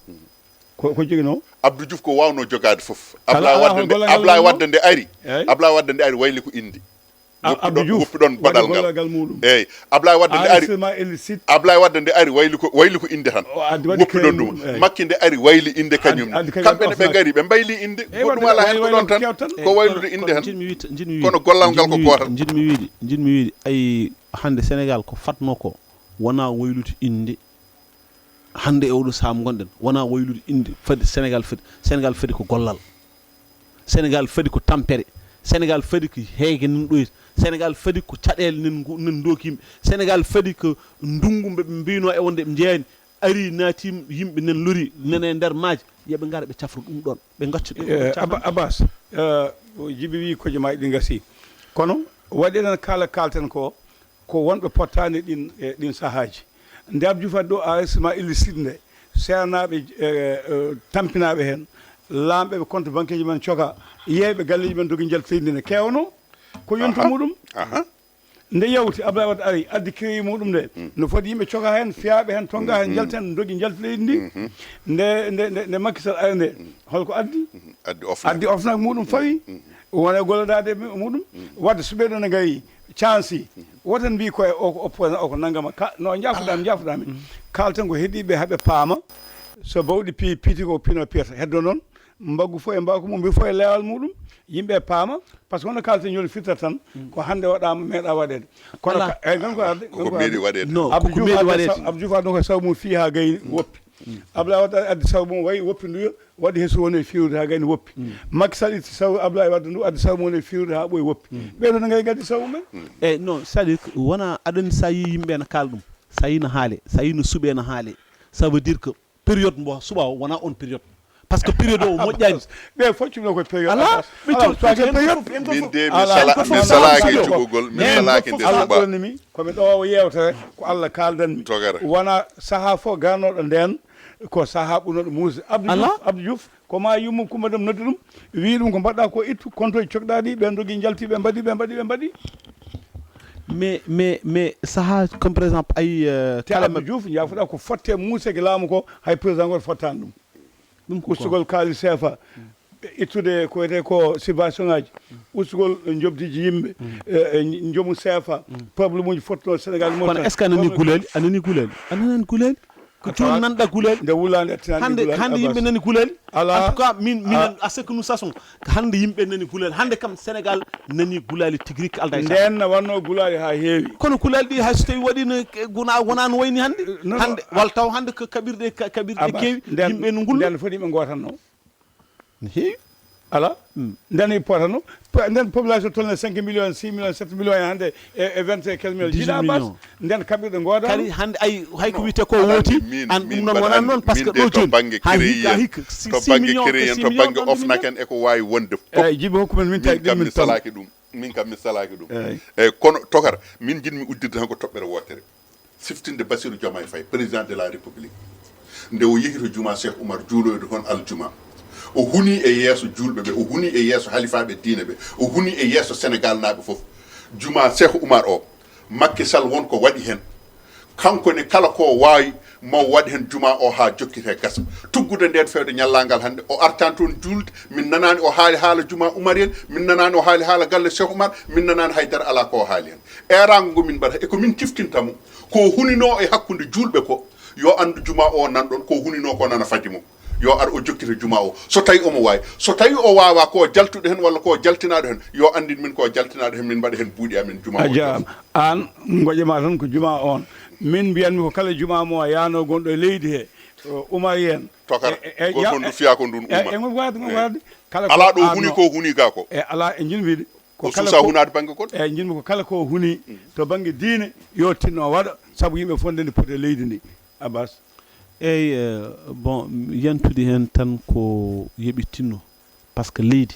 ko, ko joginoo? Abdou Diouf ko waawnoo jogaade fof. Ablaye Wadde nde, Ablaye Wadde nde ari, Ablaye Wadde nde ari wayli ko innde. Woppi ɗon, woppi ɗon baɗal ngal. Eeyi, Ablaye Wadde nde ari, Ablaye Wadde nde ari wayli ko, wayli ko innde tan. Woppi ɗon ɗum. Makki nde ari wayli innde kañum. Kamɓe ne ɓe ngari, ɓe mbayli innde. Goɗɗum alaa heen, ko ɗon tan. Ko waylude innde tan. Kono gollal ngal ko gootal. Njiɗmi wiide, njiɗmi wiide, ay hannde Sénégal ko fatnoo ko wonaa waylude innde. Hannde e oɗo saam ngonɗen, wonaa waylude innde, fadi Sénégal fadi, Sénégal fadi ko gollal. Sénégal fadi ko tampere. Sénégal fadi ko heege nan ɗoyta. Sénégal fadi ko caɗeele nan ngu-, nan ndooki yimɓe. Sénégal fadi ko ndunngu mbe ɓe mbiyno e wonde ɓe njeyaani. Ari naati yimɓe nan lori, nana e nder maaje. Yo ɓe ngara ɓe cafra ɗum ɗon. Ɓe ngacca ɗum. Eh, Abba-, Abbas, eh, Jibi wi kojomaaji ɗi ngasi. Kono waɗi enen kala kalten ko, ko wonɓe pottaani ɗin, e ɗin sahaaji. Nde Abdou Diouf addi ɗo enregistrement illicite nde, seernaaɓe, e, e, tampinaaɓe heen, laamɓe ɓe compte banqueeji men coka, yeeyɓe galleeji men dogi njalti leydi ne keewno. Ko yonta muɗum? Aha. Nde yawti, Abdoulaye Wade ari, addi crédit muɗum nde. Mm. No foti yimɓe coka heen, fiyaaɓe heen, tonnga heen, njalti heen, dogi njalti leydi ndi. Mhm. Nde, nde, nde, nde Macky Sall ari nde, holko addi? Mhm. Addi OFNAC. Addi OFNAC muɗum fawi, wona e gollodaade mu-, muɗum. Wadde so ɓeeɗo ne ngayi cansi, woten mbi ko e o ko opposant, o ko nanngama. Ka, no njaafuɗaami, njaafuɗaami. Kaalten ko heɗiiɓe haɓe paama. So bawɗi pi-, piiti ko pino piyata. Heddo noon, mbaggu fof e mbaaku mum, mbi fof e leewal muɗum. Yimɓe paama, par ce que hono kaalten jooni firta tan, ko hannde waɗaama, meeɗa waɗeede. Kono ka, eyi, non ko arde, non ko meeɗi waɗeede. Non, Abdou Diouf addi sa-, Abdou Diouf addi ko saw mum fii haa gayni, woppi. Abdoulaye Wade addi saw mum wayi woppi nduyo, waɗi he suwone fiiwde haa gayni woppi. Macky Sall itti saw Abdoulaye Wadde ndu addi saw mum e fiiwde haa ɓooyi woppi. Ɓeeɗo ne ngayi gaddi saw mumen. Eyi, non, c'est-à-dire que wona aɗa anndi sa yii yimɓe ene kaala ɗum, sa yii no haale, sa yii no suɓe ene haale, ça veut dire que période mbo suɓa o wona on période. Par ce que période o moƴƴani. Ɓe fof cuɓno ko période. Ala, ɓe cuɓno période. Min de mi sala-, mi salaaki cuɓugol, mi salaaki nde suɓa. Komi ɗo o yewtere ko Allah kaldanmi. Togere. Wona saha fof garnoɗo nden ko saha ɓurnoɗo muusde. Abdou Diouf, Abdou Diouf, ko ma yumma Coumba Dem noddi ɗum, wi ɗum ko mbaɗɗa ko ittu, kontoji cokɗaɗi, ɓe dogi njalti, ɓe mbaɗi, ɓe mbaɗi, ɓe mbaɗi. Mais, mais, mais saha, comme par exemple, ay, euh, te kala Abdou Diouf, jaafuɗa ko fotte muusde laamu ko, hay président goto fottani ɗum. Ɗum ko ustugol kaalis seefa, ittude ko wiyetee ko subvention ngaji, ustugol njoɓdiji yimɓe, eh, eh, njomu seefa, problème uji fottuno Sénégal e Mauritanie. Kono est-ce que a nani gulali? A nani gulali? A nanani gulali? Ko jooni nanɗa gulali? Nde wulande a tinani hannde, gulali, hannde yimɓe nani gulali? Ala. En tout cas, min, minen, à ce que nous sachons, hannde yimɓe nani gulali. Hannde kam Sénégal nani gulali tigi rigi alda e sago. Nden na wanno gulali ha heewi. Kono gulali ɗi hay so tawi waɗino, eh, guna, wona no wayni hannde. Non, non. Hannde, walla taw hannde ko kaɓirɗe, ka-, kaɓirɗe keewi, yimɓe no ngullo. Nden foti yimɓe gotanno. Ne heewi. Ala. Nden e potano. Nden population tolne cinq millions, six millions, sept millions e hannde e e vingt et quelques millions. Jiɗa bas. Nden kaɓirɗe ngooda. Kadi hannde ay hay ko wiyetee ko wooti. An ɗum noon wonaa noon, parce que ɗo jooni haa hikka hikka six millions, six millions, to bannge ofnak en eko waawi wonde fof. Eyi, jibi hokku men min tawi ɗum min salaki ɗum. Min kam mi salaki ɗum. Eyi, kono tokar min jiɗmi uddirde tan ko toɓɓere wootere, siftinde Bassirou Diomaye Faye, président de la République, nde o yehi to juma Cheikh Oumar juuloyde hon aljuma. O huni e yeeso juulɓe ɓe, o huni e yeeso halifaaɓe diine ɓe, o huni e yeeso Sénégal naaɓe fof. Juma Cheikh Oumar o, Macky Sall won ko waɗi hen. Kanko ne, kala ko waawi, mo waɗi hen juma o haa jokkitee gasa. Tuggude nden fewde ñallaagal hannde, o artan toon juulde. Min nanaani o haali haala juma Umar en, min nanaani o haali haala galle Cheikh Oumar, min nanaani haydara alaa ko o haali hen. Eeraango ngo min mbaɗata e ko min ciftinta mo, ko huninoo e hakkunde juulɓe ko, yo anndu juma o nan ɗon, ko huninoo ko nana fadi mo. Yo ar o jokkita juma o, so tawi omo waawi. So tawi o waawa ko jaltuɗo hen walla ko jaltinaɗo hen, yo anndin min ko jaltinaɗo hen, min mbaɗa hen buuɗi amen juma o. A jaaraama. An ngoƴe ma tan ko juma on. Min mbiyanmi ko kala juma mo a yaano gonɗo e leydi he, o, Umar en. Tokar, e, e, e, goto ya-, fof ndu fiya ko ndun e, uma. E, e, ngol waɗi, ngol waɗi. Kala ala ko ɗo huni anno ko huni ga ko. E, ala e njin wiɗi. Ko o kala suusa ko hunaade bannge goɗɗo. E, njinmi ko kala ko huni to bannge diine, yo tinno waɗa, sabu yimɓe fof nde poti e leydi ndi. Abbas. Eyi, eh, bon, yantude heen tan ko yoɓi tinno, par ce que leydi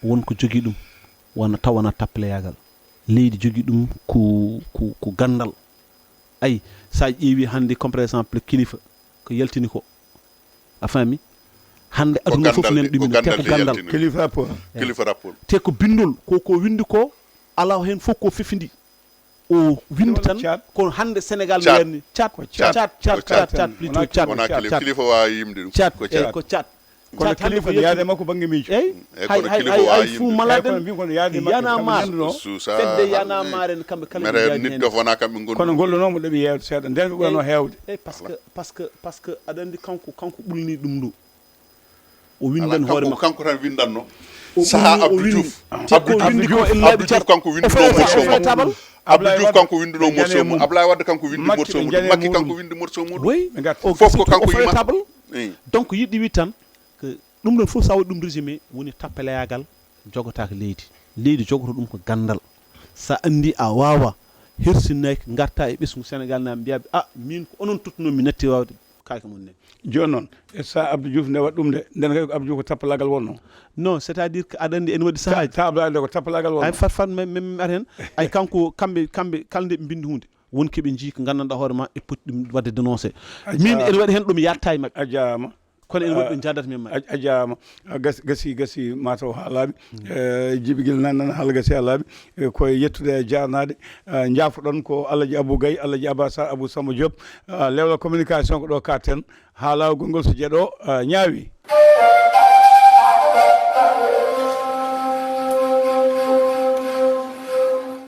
won ko jogii ɗum, wona taw wona tappeleyagal. Leydi jogii ɗum ko, ko, ko ganndal. Ayi, so a ƴeewi hannde, comme par exemple, kilifa ko yaltini ko, a faami? Hannde ko aduna fof ganndal nen de, ɗum ko ene ganndal tefa de ganndal yaltini. Kilifa rapport. Eyi. Kilifa rapport. Te ko binndol, ko, ko winndi ko, alaa heen fof ko fefindi. O winndi tan, ko hannde Sénégal no yarni. Caat. Ko caat. Caat, caat, caat, caat, plutôt caat. Wona kilifa, kilifa waawi yimde ɗum. Caat, ko caat. Eyi, ko caat. Kono caat hannde kilifa ko yaade makko bannge miijo. Eyi, eyi, hay, kono hay, kilifa hay, waawi hay fuu yimde. Malade. Eyi, kono mbin kono yaade makko, yaade kamɓe nanduno. Suusa. Fedde yaade makko en, kamɓe kala ɓe njaadi heen. Kono gollo noon mo ɗeɓi yeewde seeɗa. Nden ɓe ɓurano heewde. Eyi, parce que, parce que, parce que aɗa anndi kanko, kanko ɓulni ɗum ɗo. O windan hoore makko. Kanko tan windanno. Saha Abdou Diouf. Abdou Diouf kanko winduno morceau mum. Abdou Diouf kanko winduno morceau mum. Ablaye Wade kanko windi morceau mum. Makki kanko windi morceau mum. Oui. Fof ko kanko yima. Donc yiɗi wi tan que ɗum ɗon fof sa waɗi ɗum résumé woni tappeleyagal jogotaako leydi. Leydi jogoto ɗum ko ganndal. Sa anndi a waawa hersinnaaki ngarta e ɓesngu Sénégal na mbiyaɓe a min ko onon tottuno mi natti wawde. Kaake mum ne. Jooni noon, e sa Abdou Diouf nde waɗi ɗum nde, nden kadi ko Abdou Diouf ko tappalagal wonno. Non, c'est-à-dire que aɗa anndi en waɗi sahaaji. Ta Abdoulaye nde ko tappalagal wonno. Ay fat fat men men ar heen. Ay kanko kamɓe kamɓe kala nde ɓe mbindi hunde. Won ke ɓe njii ko nganndanɗaa hoore ma e poti ɗum waɗde dénoncé. Min ene waɗi heen ɗum yatta e maɓɓe. A jaaraama. Kono ene waɗi ɗo njaadat men maɓɓe. A jaaraama. Gasi gasi mataw haa laaɓi. Jibigel nan nan hala gasi haa laaɓi. Koye yettude e jaarnaade. Njaafoɗon ko Alaji Abou Gaye, Alaji Abba Sarr, Abou Samba Diop. Lewla communication ko ɗo katten. Haa laawol ngol so jeɗo ñaawi.